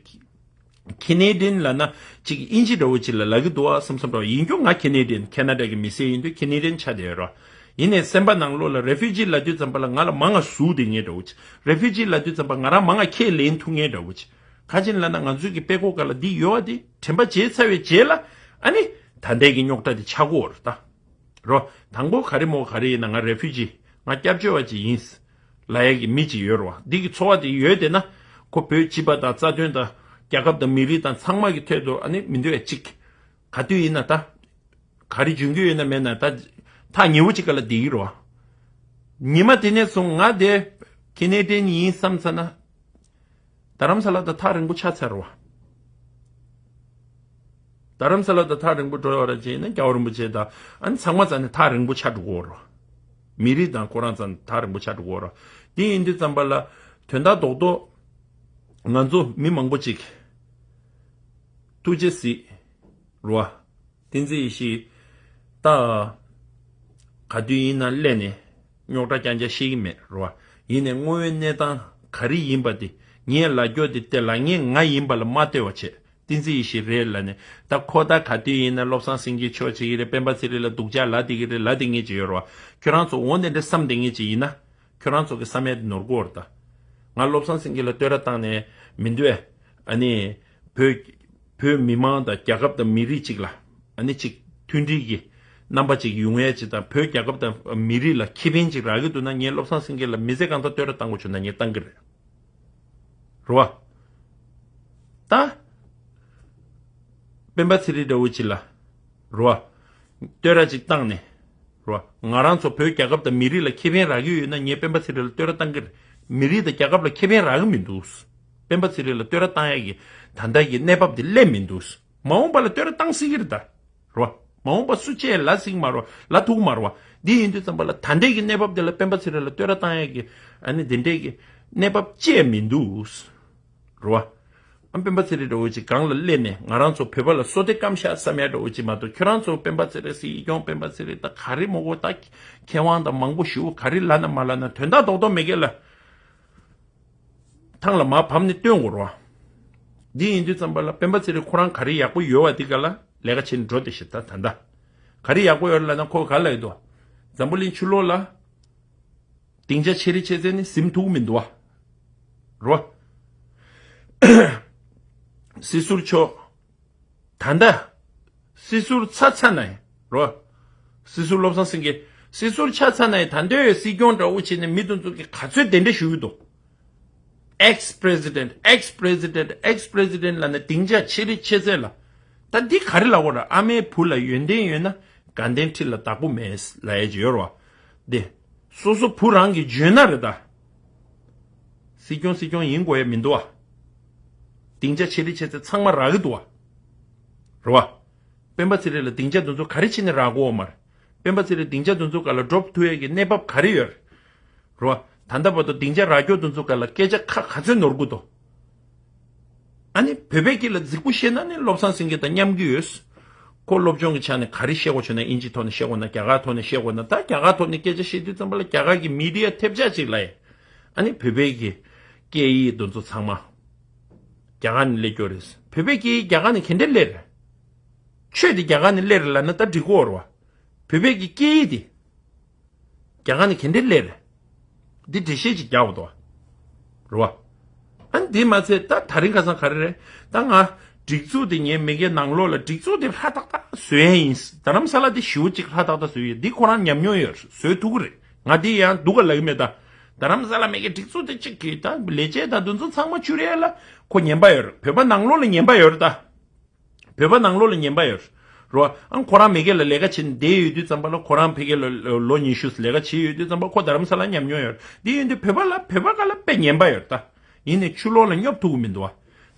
ཁེ་ནེ་ཌི་ཡན་ལབ་ན་ཅིག་དབྱིན་ཇི་འདྲ་བོ་ཅིག་ལ་ལབ་ཀྱི་འདུག་བ་བསམ་བསམ་འདྲ་བོ་ཡིན་རྒྱུ་ང་ཁེ་ནེ་ཌི་ཡན་ཁེ་ན་ཌ་གི་མི་སེར་ཡིན་དུས་ཁེ་ནེ་ཌི་ཡན་ཆགས་བསྡད་ཡོད་ར། ཡིན་ནའི་སེམས་པ་ནང་ལོགས་ལ་རེ་ཕུ་ཇི་ལབ་དུས་ཙམ་པ་ལ་ང་ལ་མང་ང་ཟུག་བསྡད་མཁན་འདྲ་བོ་ཅིག་རེ་ཕུ་ཇི་ལབ་དུས་ཙམ་པ་ང་རང་མང་ང་ཁས་ལེན་ཐུབ་མཁན་འདྲ་བོ་ཅིག་ག་ཅི་ལབ་ན་ང་ཚོའི་གི་དཔྲལ་ཀོ་ག་ལ་འདི་ཡོད་བ་དེ་དྲན་པ་བརྗེད་ཚར་བའི་རྗེས་ལ་ཨ་ནི་ད་ལྟའི་གི་རྙོག་དྲ་དེ་ཆགས་ཀྱི་ཡོད་རེད་ད། རོ། དང་པོ་ག་རེ་མོ་ག་རེ་ཡིན་ན་ང་རེ་ཕུ་ཇི་ང་སྐྱབས་བཅོལ་བ་ཅིག་ཡིན། ལབ་ཡ་གི་མི་ཅིག་ཡོད་རེད་བ། འདི་གི་ཚོར་བ་དེ་ཡོད་དེ་ན་ཁོ་བོད་སྤྱི་པ་དང་རྩ་དོན་དང་རྒྱལ་ཁབ་དང་མི་རིགས་དང་ཚང་མ་གི་ཐད་དུ་ཨ་ནི་མི་འདོད་ཡ་གཅིག་ག་དུས་ཡིན་ན་ད། ག་རེ་འཇོན་གྱི་ཡོད་ན་མེད་ན་ད། ཐག་ཉེ་བོ་ཅིག་ག་ལ་བསྡད་ཀྱི་རེད་བ། ཉི་མ་དེ་ནས་བཟུང་ང་དེ་ཁེ་ནེ་ཌི་ཡན་ཡིན་བསམ་ཚར་ན། རྡ་རམ་ས་ལ་དང་ཐག་རིང་པོ་ཆགས་ཚར་བ། རྡ་རམ་ས་ལ་དང་ཐག་རིང་པོ་འགྲོ་ཡོད་ར་བྱས་ན་རྒྱལ་བ་རིན་པོ་ཆེ་དང་ཨ་ནི་ཚང་མ་རྩ་ནས་ཐག་རིང་པོ་ཆགས་འགྲོ་གི་ཡོད་ར། མི་རིགས་དང་ཁོ་རང་རྩ་ནས་ཐག་རིང་པོ་ཆགས་འགྲོ་གི་ཡོད་ར། དེ་ཡིན་དུས་ཙམ་པ་ལ་དོན་དག་རྡོག་རྡོག་ང་ཚོ་མི་མང་པོ་ཅིག་ཐུགས་རྗེ་གཟིགས་རོ། བསྟན་འཛིན་ཡེ་ཤེས། ད། ག་དུས་ཡིན་ན་སླེབས་ནས་རྙོག་དྲ་རྐྱང་རྐྱང་བཤད་ཀྱི་མེད་རེད་བ། ཡིན་ནའི་དངོས་ཡོད་གནས་སྟངས་ག་རེ་ཡིན་པ་དེ་ངས་ལབ་རྒྱུ་དེ་དེ་ལབ་མཁན་ང་ཡིན་པ་ལ་མ་ལྟོས་པ་བྱས། བསྟན་འཛིན་ཡེ་ཤེས་རེད་ལབ་ནས་ད་ཁོ་ད་ག་དུས་ཡིན་ན་བློ་བཟང་སེང་གེ་ཆོག་བྱེད་ཀྱི་རེད། སྤེན་པ་ཚེ་རིང་ལ་སྡུག་ཅག་ལབ་བསྡད་ཀྱི་རེད་ལབ་བསྡད་མཁན་ཅིག་ཡོད་རེད་བ། ཁྱོད་རང་ཚོ་འོ་དེ་འདྲ་བསམ་བསྡད་མཁན་ཅིག་ཡིན་ན། ཁྱོད་རང་ཚོ་གི་བསམ་ཡས་དེ་ནོར་གོ་རེད་ད། ང་བློ་བཟང་སེང་གེ་ལ་བསྟོད་ར་བཏང་ནས་མི་འདུག་ཨེ། ཨ་ནི། བོད། བོད་མི་མང་དང་རྒྱལ་ཁབ་དང་མི་རིགས་གཅིག་ལ། ཨ་ནི་གཅིག་མཐུན་སྒྲིལ་གྱི་རྣམ་པ་གཅིག་ཡོང་ཡས་གཅིག་དང་བོད་རྒྱལ་ཁབ་དང་མི་རིགས་ལ་ཁེ་ཕན་གཅིག་རག་གི་འདུག་ན་ངས་བློ་བཟང་སེང་གེ་ལ་མི་ཚེ་གང་ཐོག་བསྟོད་ར་བཏང་དགོས་བྱུང་ན་ངས་བཏང་གི་རེད། རེད་བ། ད། སྤེན་པ་ཚེ་རིང་འདྲ་བོ་ཅིག་ལ། རེད་བ། བསྟོད་ར་ཅིག་བཏང་ནས། རེད་བ། ང་རང་ཚོ་བོད་རྒྱལ་ཁབ་དང་མི་རིགས་ལ་ཁེ་ཕན་རག་གི་ཡོད་ན་ངས་སྤེན་པ་ཚེ་རིང་ལ་བསྟོད་ར་བཏང་གི་རེད། མི་རིགས་དང་རྒྱལ་ཁབ་ལ་ཁེ་ཕན་རག་གི་མི་འདུག་སྤེན་པ་ཚེ་རིང་ལ་བསྟོད་ར་བཏང་ཡག་གི་ད་ལྟ་གི་གནས་བབ་དེ་སླེབས་མི་འདུག་མ་འོངས་པ་ལ་བསྟོད་ར་བཏང་སྲིད་ཀྱི་རེད་ད། རེད་བ། མ་འོངས་པ་སུ་གཅིག་ལབ་སྲིད་ཀྱི་མ་རེད་བ། ལབ་ཐུབ་ཀྱི་མ་རེད་བ། འདི་ཡིན་དུས་ཙམ་པ་ལ་ད་ལྟའི་གི་གནས་བབ་དེ་ལ་སྤེན་པ་ཚེ་རིང་ལ་བསྟོད་ར་བཏང་ཡག་གི་ཨ་ནི་དེ་འདྲའི་གི་གནས་བབ་ཅིག་མི་འདུག་རེད་བ། ཨ་སྤེན་པ་ཚེ་རིང་འདྲ་བོ་ཅིག་སྒང་ལ་སླེབས་ནས་ང་རང་ཚོ་བོད་པ་ལ་སོ་ལྟའི་སྐམ་ཤ་བསམ་ཡག་འདྲ་བོ་ཅིག་མ་གཏོགས་ཁྱོད་རང་ཚོ་སྤེན་པ་ཚེ་རིང་སྲིད་སྐྱོང་སྤེན་པ་ཚེ་རིང་ད་ག་རེ་མོ་གོ་ད་མཁས་དབང་དང་མང་པོ་ཞུ་ག་རེ་ལབ་ན་མ་ལབ་ན་དོན་དག་རྡོག་རྡོག་མེད་མཁན་ལ་ཐང་ལ་མར་བབས་ནས་སྟོན་དགོས་རེད་བ། འདི་ཡིན་དུས་ཙམ་པ་ལ་སྤེན་པ་ཚེ་རིང་ཁོ་རང་ག་རེ་ཡག་པོ་ཡོད་བ་འདི་ག་ལ་ལས་ཀ་བྱེད་ནས་འགྲོ་བསྡད་ཤག་ད་ད་ད། ག་རེ་ཡག་པོ་ཡོད་ལབ་ན་ཁོ་ག་ལ་ཡོད་དོ། འཛམ་བུ་གླིང་ཕྱི་ལོགས་ལ། སྡིངས་ཆ་ཆེ་རི་ཆེ་ཚད་ནི་ཟིན་ཐུབ་ཀྱི་མི་འདུག་བ། རོ། སྲིད་ཟུར་མཆོག་ད་ལྟ། སྲིད་ཟུར་ཚ་ཚ་ན་ཡིན། རོ། སྲིད་ཟུར་བློ་བཟང་སེང་གེ། སྲིད་ཟུར་ཆ་ཚ་ན་ཡིན་ད་འདོད་ཡོད་སྲིད་སྐྱོང་འདྲ་བོ་བྱས་ནས་མི་དེ་ཚོ་གི་ག་ཚོད་དེ་འདྲ་ཞུ་གི་འདུག Ex president, ex president, ex president ལབ་ནས་སྡིངས་ཆ་ཆེ་རི་ཆེ་ཚད་ལ། ད་འདི་ག་རེ་ལབ་དགོས་ར་ཨ་མའི་བུ་ལ་ཡོན་ཏན་ཡོད་ན་དགའ་ལྡན་ཁྲི་ལ་བདག་པོ་མེད་ལབ་ཡས་ཅིག་ཡོད་རེད་བ། འདི། སོ་སོ་བུ་རང་གིས་འཇོན་ན་རེད་ད། སྲིད་སྐྱོང་སྲིད་སྐྱོང་ཡིན་དགོས་ཡ་མི་འདུག་བ། སྡིངས་ཆ་ཆེ་རི་ཆེ་ཚད་ཚང་མ་རག་གི་འདུག་བ། རེད་བ། སྤེན་པ་ཚེ་རིང་ལ་སྡིངས་ཆ་དེ་ཚོ་ག་རེ་བྱས་ནས་རག་གི་ཡོད་མ་རེད། སྤེན་པ་ཚེ་རིང་སྡིངས་ཆ་དེ་ཚོ་སྒང་ལ་འགྲོ་ཐུབ་ཡ་གི་གནས་བབ་ག་རེ་ཡོད་རེད། རེད་བ། ད་ལྟ་བར་དུ་སྡིངས་ཆ་རག་རྒྱུ་དེ་ཚོ་སྒང་ལ་སྐད་ཆ་ཁ་ག་ཚོད་ནོར་གི་འདུག་ཨ་ནི་བོད་པའི་སྐད་ལ་རྫིག་པོ་བཤད་ན་ནི་བློ་བཟང་སེང་གེ་དང་མཉམ་གི་ཡོད། ཁོ་སློབ་སྦྱོང་གི་ཆ་ནས་ག་རེ་བཤད་དགོས་བྱུང་ན་ཨིན་ཇི་ཐོག་ནས་བཤད་དགོས་ན་རྒྱ་གར་ཐོག་ནས་བཤད་དགོས་ན་ད་རྒྱ་གར་ཐོག་ནས་སྐད་ཆ་བཤད་དུས་ཙམ་པ་ལ་རྒྱ་གར་གྱི་མི་ཌི་ཡ་ཐེབས་ཆག་ཅིག་ལ་ཡ། ཨ་ནི་བོད་པའི་གི་སྐད་ཡིག་དེ་ཚོ་ཚང་མ་རྒྱ་གར་ནས་སླེབས་རྒྱུ་རེད། བོད་པའི་སྐད་ཡིག་རྒྱ་གར་ནས་ག་འདྲ་སླེབས་རེད། ཆོས་དེ་རྒྱ་གར་ནས་སླེབས་རེད་ལབ་ན་ད་འགྲིག་གི་ཡོད་རེད་བ། བོད་པའི་གི་སྐད་ཡིག་དེ། རྒྱ་གར་ནས་ག་འདྲ་སླེབས་རེད། འདི་འགྲེལ་བཤད་ཅིག་རྒྱག་དགོས་འདུག་བ། རེད་བ། ཨ་ནི་འདི་མ་ཚད་ད་དེ་རིང་ཁ་སང་ག་རེ་རེད། ད་ང་སྒྲིག་འཛུགས་དེ་ངའི་མི་སྒེར་ནང་ལོགས་ལ་སྒྲིག་འཛུགས་དེ་ཧྲ་ཏག་ཏག་བཟོ་ཡ་ཡིན། རྡ་རམ་ས་ལ་དེ་ཞེ་པོ་ཅིག་ཧྲ་ཏག་ཏག་བཟོ་ཡ་ཡོད། འདི་ཁོ་རང་ཉམས་མྱོང་ཡོད་བཟོ་ཐུབ་ཀྱི་རེད། ང་འདི་ཡང་སྡུག་ག་ལབ་ཀྱི་མེད་ད། རྡ་རམ་ས་ལ་མི་སྒེར་སྒྲིག་འཛུགས་དེ་གཅིག་གིས་ད་ལས་བྱེད་དང་དེ་ཚོ་ཚང་མ་བཅུག་རེད་ལ་ཁོ་ཉན་པ་ཡོད་རེད། བོད་པ་ནང་ལོགས་ལ་ཉན་པ་ཡོད་རེད་ད། བོད་པ་ནང་ལོགས་ལ་ཉན་པ་ཡོད་རེད་བ། ཨང་ཁོ་རང་མི་སྒེར་ལ་ལས་ཀ་བྱེད་ནས་བསྡད་ཡོད་དུས་ཙམ་པ་ལ་ཁོ་རང་ཕ་གི་ལ་ལོ་ཉི་ཤུ་ལས་ཀ་བྱེད་ཡོད་དུས་ཙམ་པ་ཁོ་རྡ་རམ་ས་ལ་ཉམས་མྱོང་ཡོད་རེད། འདི་ཡིན་དུས་བོད་པ་ལ་བོད་པ་ག་ལ་དཔེ་ཉན་པ་ཡོད་རེད་ད། ཡིན་ནའི་ཕྱི་ལོགས་ལ་སྙོབ་ཐུབ་ཀྱི་མི་འདུག་བ།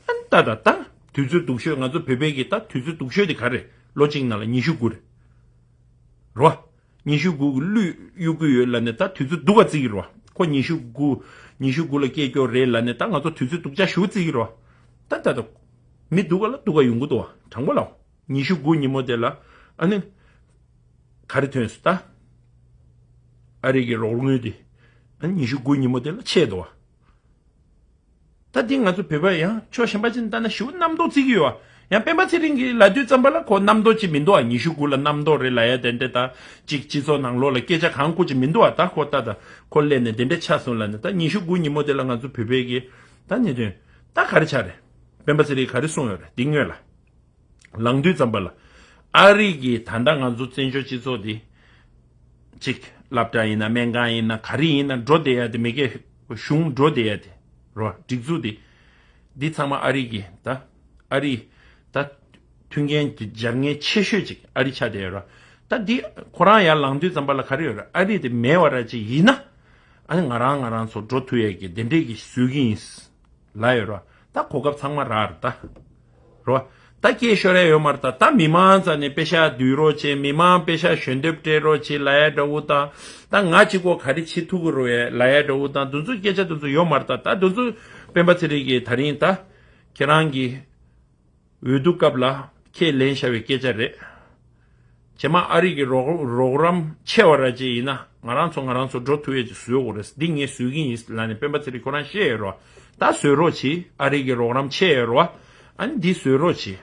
ཨ་ནི་ད་ད་ད་དུས་ཚོད་སྡུག་ཤོས་ང་ཚོ་བོད་པའི་གི་ད་དུས་ཚོད་སྡུག་ཤོས་དེ་ག་རེད། ལོ་གཅིག་ནང་ལ་ཉི་ཤུ་དགུ་རེད། རེད་བ། ཉི་ཤུ་དགུ་གི་གླུད་གཡུག་གི་ཡོད་ལབ་ནས་ད་དུས་ཚོད་སྡུག་ག་བརྩི་གི་རེད་བ། ཁོ་ཉི་ཤུ་དགུ། ཉི་ཤུ་དགུ་ལ་སྐྱེས་སྐྱོ་རེད་ལབ་ནས་ད་ང་ཚོ་དུས་ཚོད་སྡུག་ཅག་ཞེ་པོ་བརྩི་གི་རེད་བ། ད་ད་ད། མི་སྡུག་ག་ལ་སྡུག་ག་ཡོང་གི་འདུག་བ། དྲང་པོ་ལ། ཉི་ཤུ་དགུ་ཉིན་མོ་དེ་ལ་ཨ་ནི། ག་རེ་ཐོན་སོང་ད། ཨ་རི་གི་རོགས་དངུལ་དེ། ཨ་ནི་ཉི་ཤུ་དགུ་ཉིན་མོ་དེ་ལ་ཆད་འདུག་བ། ད་འདི་ང་ཚོ་བོད་པ་ཡང་ཕྱོགས་གཞན་པ་ཅིག་ནས་ལྟ་ན་ཞེ་པོ་རྣམ་རྟོག་བརྩི་གི་ཡོད་ཨ། ཡང་སྤེན་པ་ཚེ་རིང་གིས་ལབ་དུས་ཙམ་པ་ལ་ཁོ་རྣམ་རྟོག་ཅིག་མི་འདུག་ཨ། ཉི་ཤུ་དགུ་ལ་རྣམ་རྟོག་རེད་ལབ་ཡ་དེ་འདྲ་ད་ཅིག་སྤྱི་ཚོགས་ནང་ལོགས་ལ་སྐད་ཆ་གང་བསྐུར་ཅིག་མི་འདུག་ཨ། ད་ཁོ་ད་ད་ཁོ་སླེབས་ནས་དེ་འདྲ་ཆགས་སོང་ལབ་ནས་ད་ཉི་ཤུ་དགུ་ཉིན་མོ་དེ་ལ་ང་ཚོ་བོད་པའི་གི་ད་གནད་དོན་ད་ག་རེ་ཆགས་རེད། སྤེན་པ་ཚེ་རིང་ག་རེ་གསུངས་ཡོད་རེད་འདི་སྔོན་ལ། ལངས་དུས་ཙམ་པ་ལ། ཨ་རི་གིས་ད་ལྟ་ང་ཚོ་བཙན་བྱོལ་སྤྱི་ཚོགས་འདི། གཅིག་སློབ་གྲྭ་ཡིན་ན་སྨན་ཁང་ཡིན་ན་ག་རེ་ཡིན་ན་འགྲོ་བསྡད་ཡ་དེ་མི་སྒེར་གཞུང་འགྲོ་བསྡད་ཡ་དེ། རོ་སྒྲིག་འཛུགས་དེ། འདི་ཚང་མ་ཨ་རི་གིས་ད། ཨ་རི། ད། མཐུན་རྐྱེན་གྱི་སྦྱར་མཁན་ཆེ་ཤོས་ཅིག་ཨ་རི་ཆགས་བསྡད་ཡོད་ར། ད་འདི་ཁོ་རང་ཡར་ལངས་དུས་ཙམ་པ་ལ་ག་རེ་ཡོད་ར་ཨ་རི་དེ་མེད་པ་ར་ཅིག་ཡིན་ན། ཨ་ནི་ང་རང་ང་རང་ཚོ་འགྲོ་ཐུབ་ཡས་ཀྱི་དེ་འདྲས་ཀྱི་བཟོས་ཀྱི་ཡིན། ལབ་ཡོད་རོ། ད་གོ་སྐབས་ཚང་མ་རག་རེད་ད། རོ། ད་སྐད་ཤོར་ཡ་ཡོད་མ་རེད་ད། ད་མི་མང་རྩ་ནས་པེ་ཤག་བསྡུས་རོགས་བྱེད། མི་མང་པེ་ཤག་ཞལ་འདེབས་སྤྲད་རོགས་བྱེད་ལབ་ཡ་འདྲ་བོ་དང་། ད་ང་གཅིག་པོ་ག་རེ་བྱེད་ཐུབ་ཀྱི་རེད་ལབ་ཡ་འདྲ་བོ་དང་། འདི་ཚོ་སྐད་ཆ་འདི་ཚོ་ཡོད་མ་རེད་ད། ད་འདི་ཚོ་སྤེན་པ་ཚེ་རིང་གིས་ད་རིང་ད་ཁྱེད་རང་གི་འོས་བསྡུ་སྐབས་ལ་ཁས་ལེན་བྱ་བའི་སྐད་ཆ་རེད། རྗེས་མ་ཨ་རི་གི་རོགས་རོགས་རམ་ཆེ་བ་ར་ཅིག་ཡིན་ན་ང་རང་ཚོ་ང་རང་ཚོ་འགྲོ་ཐུབ་ཡས་ཅིག་བཟོ་དགོས་རེད། འདི་ངས་བཟོས་ཀྱི་ཡིན་ལབ་ནས་སྤེན་པ་ཚེ་རིང་ཁོ་རང་བཤད་ཡོད་རོ། ད་བཟོས་རོགས་གྱིས། ཨ་རི་གི་རོགས་རམ་ཆེ་ཡོད་རོ། ཨ་ནི་འདི་བཟོས་རོགས་གྱིས།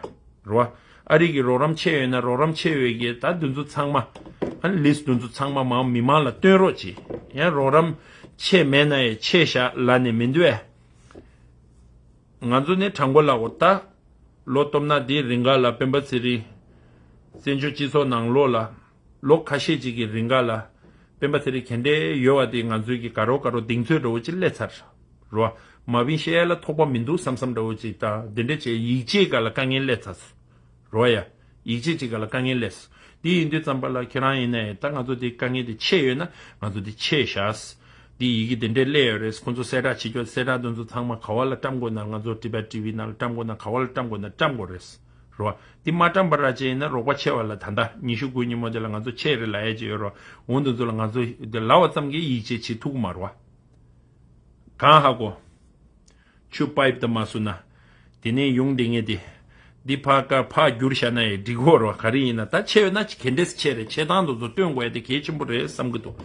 རོ། ཨ་རི་གི་རོགས་རམ་ཆེ་ཡོད་ན་རོགས་རམ་ཆེ་ཡོད་ཀྱི་ད་འདི་ཚོ་ཚང་མ། ཨ་ནི་ལིས་འདི་ཚོ་ཚང་མ་མང་མི་མང་ལ་སྟོན་རོགས་གྱིས། ཡང་རོགས་རམ་ཆེ་མེད་ན་ཡང་ཆེ་བཞག་ལབ་ནས་མི་འདུག་ཨེ། ང་ཚོ་ནི་དྲང་པོ་ལབ་དགོས་ད། ལོ་སྟོབས་ན་དེའི་རིང་ག་ལ་སྤེན་པ་ཚེ་རིང་། བཙན་བྱོལ་སྤྱི་ཚོགས་ནང་ལོགས་ལ། ལོ་ཁ་ཤས་ཅིག་གི་རིང་ག་ལ། སྤེན་པ་ཚེ་རིང་ག་འདྲས་ཡོད་པ་དེ་ང་ཚོའི་གི་ག་རོ་ག་རོ་གདེང་ཚོད་འདྲ་བོ་ཅིག་སླེབས་ཚར། རོ། མ་བིན་བཤད་ཡ་ལ་ཐོགས་པ་མི་འདུག་བསམ་བསམ་འདྲ་བོ་ཅིག་ད་འདི་འདྲས་བྱས་ཡིད་ཆེས་ག་ལ་དཀའ་ངལ་སླེབས་ཚར། རོ་ཡ། ཡིད་ཆེས་ཅིག་ག་ལ་དཀའ་ངལ་སླེབས། དེ་ཡིན་དུས་ཙམ་པ་ལ་ཁྱེད་རང་ཡིན་ནའི་ད་ང་ཚོ་དེ་དཀའ་ངལ་དེ་ཆེ་ཡོད་ན་ང་ཚོ་དེ་ཆེ་བཞག་དེ་ཡི་གེ་དེ་འདྲས་སླེབས་ཡོད་རེད། ཁོང་ཚོ་གསལ་བསྒྲགས་བྱེད་རྒྱུ་གསལ་བསྒྲགས་དེ་ཚོ་ཚང་མ་ག་བ་ལ་བཀྲམ་དགོས་ན། ང་ཚོ་ཊི་བེཊ་ཊི་ཝི་ནང་ལ་བཀྲམ་དགོས་ན་ག་བ་ལ་བཀྲམ་དགོས་ན་བཀྲམ་དགོས་རེད། རོ། དེ་མ་བཀྲམ་པ་ར་ཅིག་ཡིན་ན་རོགས་པ་ཆེ་བ་ལ་ད་ལྟ་ཉི་ཤུ་དགུ་ཉིན་མོ་དེ་ལ་ང་ཚོ་ཆེ་རེད་ལབ་ཡ་ཅིག་ཡོད་རོ། འོ་འདི་ཚོ་ལ་ང་ཚོ་དེ་ལབ་པ་ཙམ་གྱིས་ཡིད་ཆེས་བྱེད་ཐུབ་ཀྱི་མ་རེད་བ། གང་ཧ་གོ། ཆུ་པའིབ་དུ་མ་བསུ་ན། དེ་ནས་ཡོང་དེ་ངས་དེ། འདི་ཕ་ཀ་ཕ་བསྒྱུར་བྱ་ན་ཡི་འགྲིག་གོ་རོ། ག་རེ་ཡིན་ན་ད་ཆེ་བས་ན་ག་འདྲས་ཆེ་རེད། ཆེ་སྟངས་དེ་ཚོ་སྟོན་དགོས་ཡ་དེ་གལ་ཆེན་པོ་རེད་བསམ་གི་འདུག་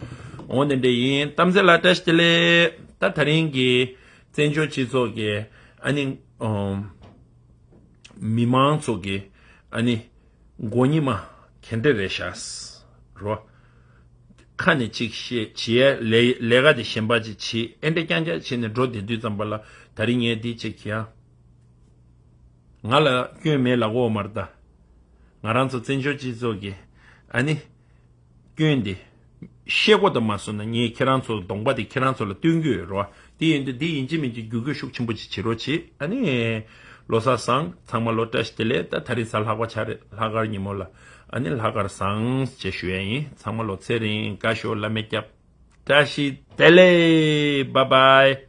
འོ་དེ་འདྲས་ཡིན། གཏམ་ཚེ་ལ་བཀྲ་ཤིས་བདེ་ལེགས། ད་ད་རིང་གི་བཙན་བྱོལ་སྤྱི་ཚོགས་ཀྱི་ཨ་ནི་ཨོམ། མི་མང་ཚོ་གི་ཨ་ནི་མགོ་ཉི་མ་ག་འདྲས་རེད་ཤག་རོ། ཁ་ནས་ཅིག་བཤད་བྱེད་ཡ་ལས་ལས་ཀ་དེ་གཞན་པ་ཅིག་བྱེད། ཨེ་འདྲས་རྐྱང་རྐྱང་བྱས་ནས་འགྲོ་བསྡད་དུས་ཙམ་པ་ལ་ད་རིང་ངས་འདི་ཅིག་གི་ཡ། ང་ལ་སྐྱོན་མེད་ལབ་དགོས་མ་རེད་ད། ང་རང་ཚོ་བཙན་བྱོལ་སྤྱི་ཚོགས་ཀྱི་ཨ་ནི་སྐྱོན་འདི་ཤེས་གོ་དང་མ་སོང་ན་ངས་ཁྱེད་རང་ཚོ་གདོང་པ་དེ་ཁྱེད་རང་ཚོ་ལ་སྟོན་གྱི་ཡོད་རོ། དེ་ཡིན་དུས་འདི་ཡིན་གཅིག་མིན་གཅིག་བརྒྱུད་སྐུལ་ཤུགས་ཆེན་པོ་ཅིག་བྱེད་རོགས་བྱེད། ཨ་ནི་ལོ་གསར་བཟང་། ཚང་མ་ལོ་བཀྲ་ཤིས་བདེ་ལེགས། ད་ད་རིང་གཟའ་ལྷག་པ་ཆགས་རེད། ལྷག་དཀར་ཉིན་མོ་ལ་ཨ་ནི་ལྷག་དཀར་བཟང་ཞེས་ཞུ་ཡ་ཡིན། ཚང་མ་ལོ་ཚེ་རིང་དགའ་ཤོག་བླ་མས་སྐྱབས། བཀྲ་ཤིས་བདེ་ལེགས། བཱའི་བཱའི།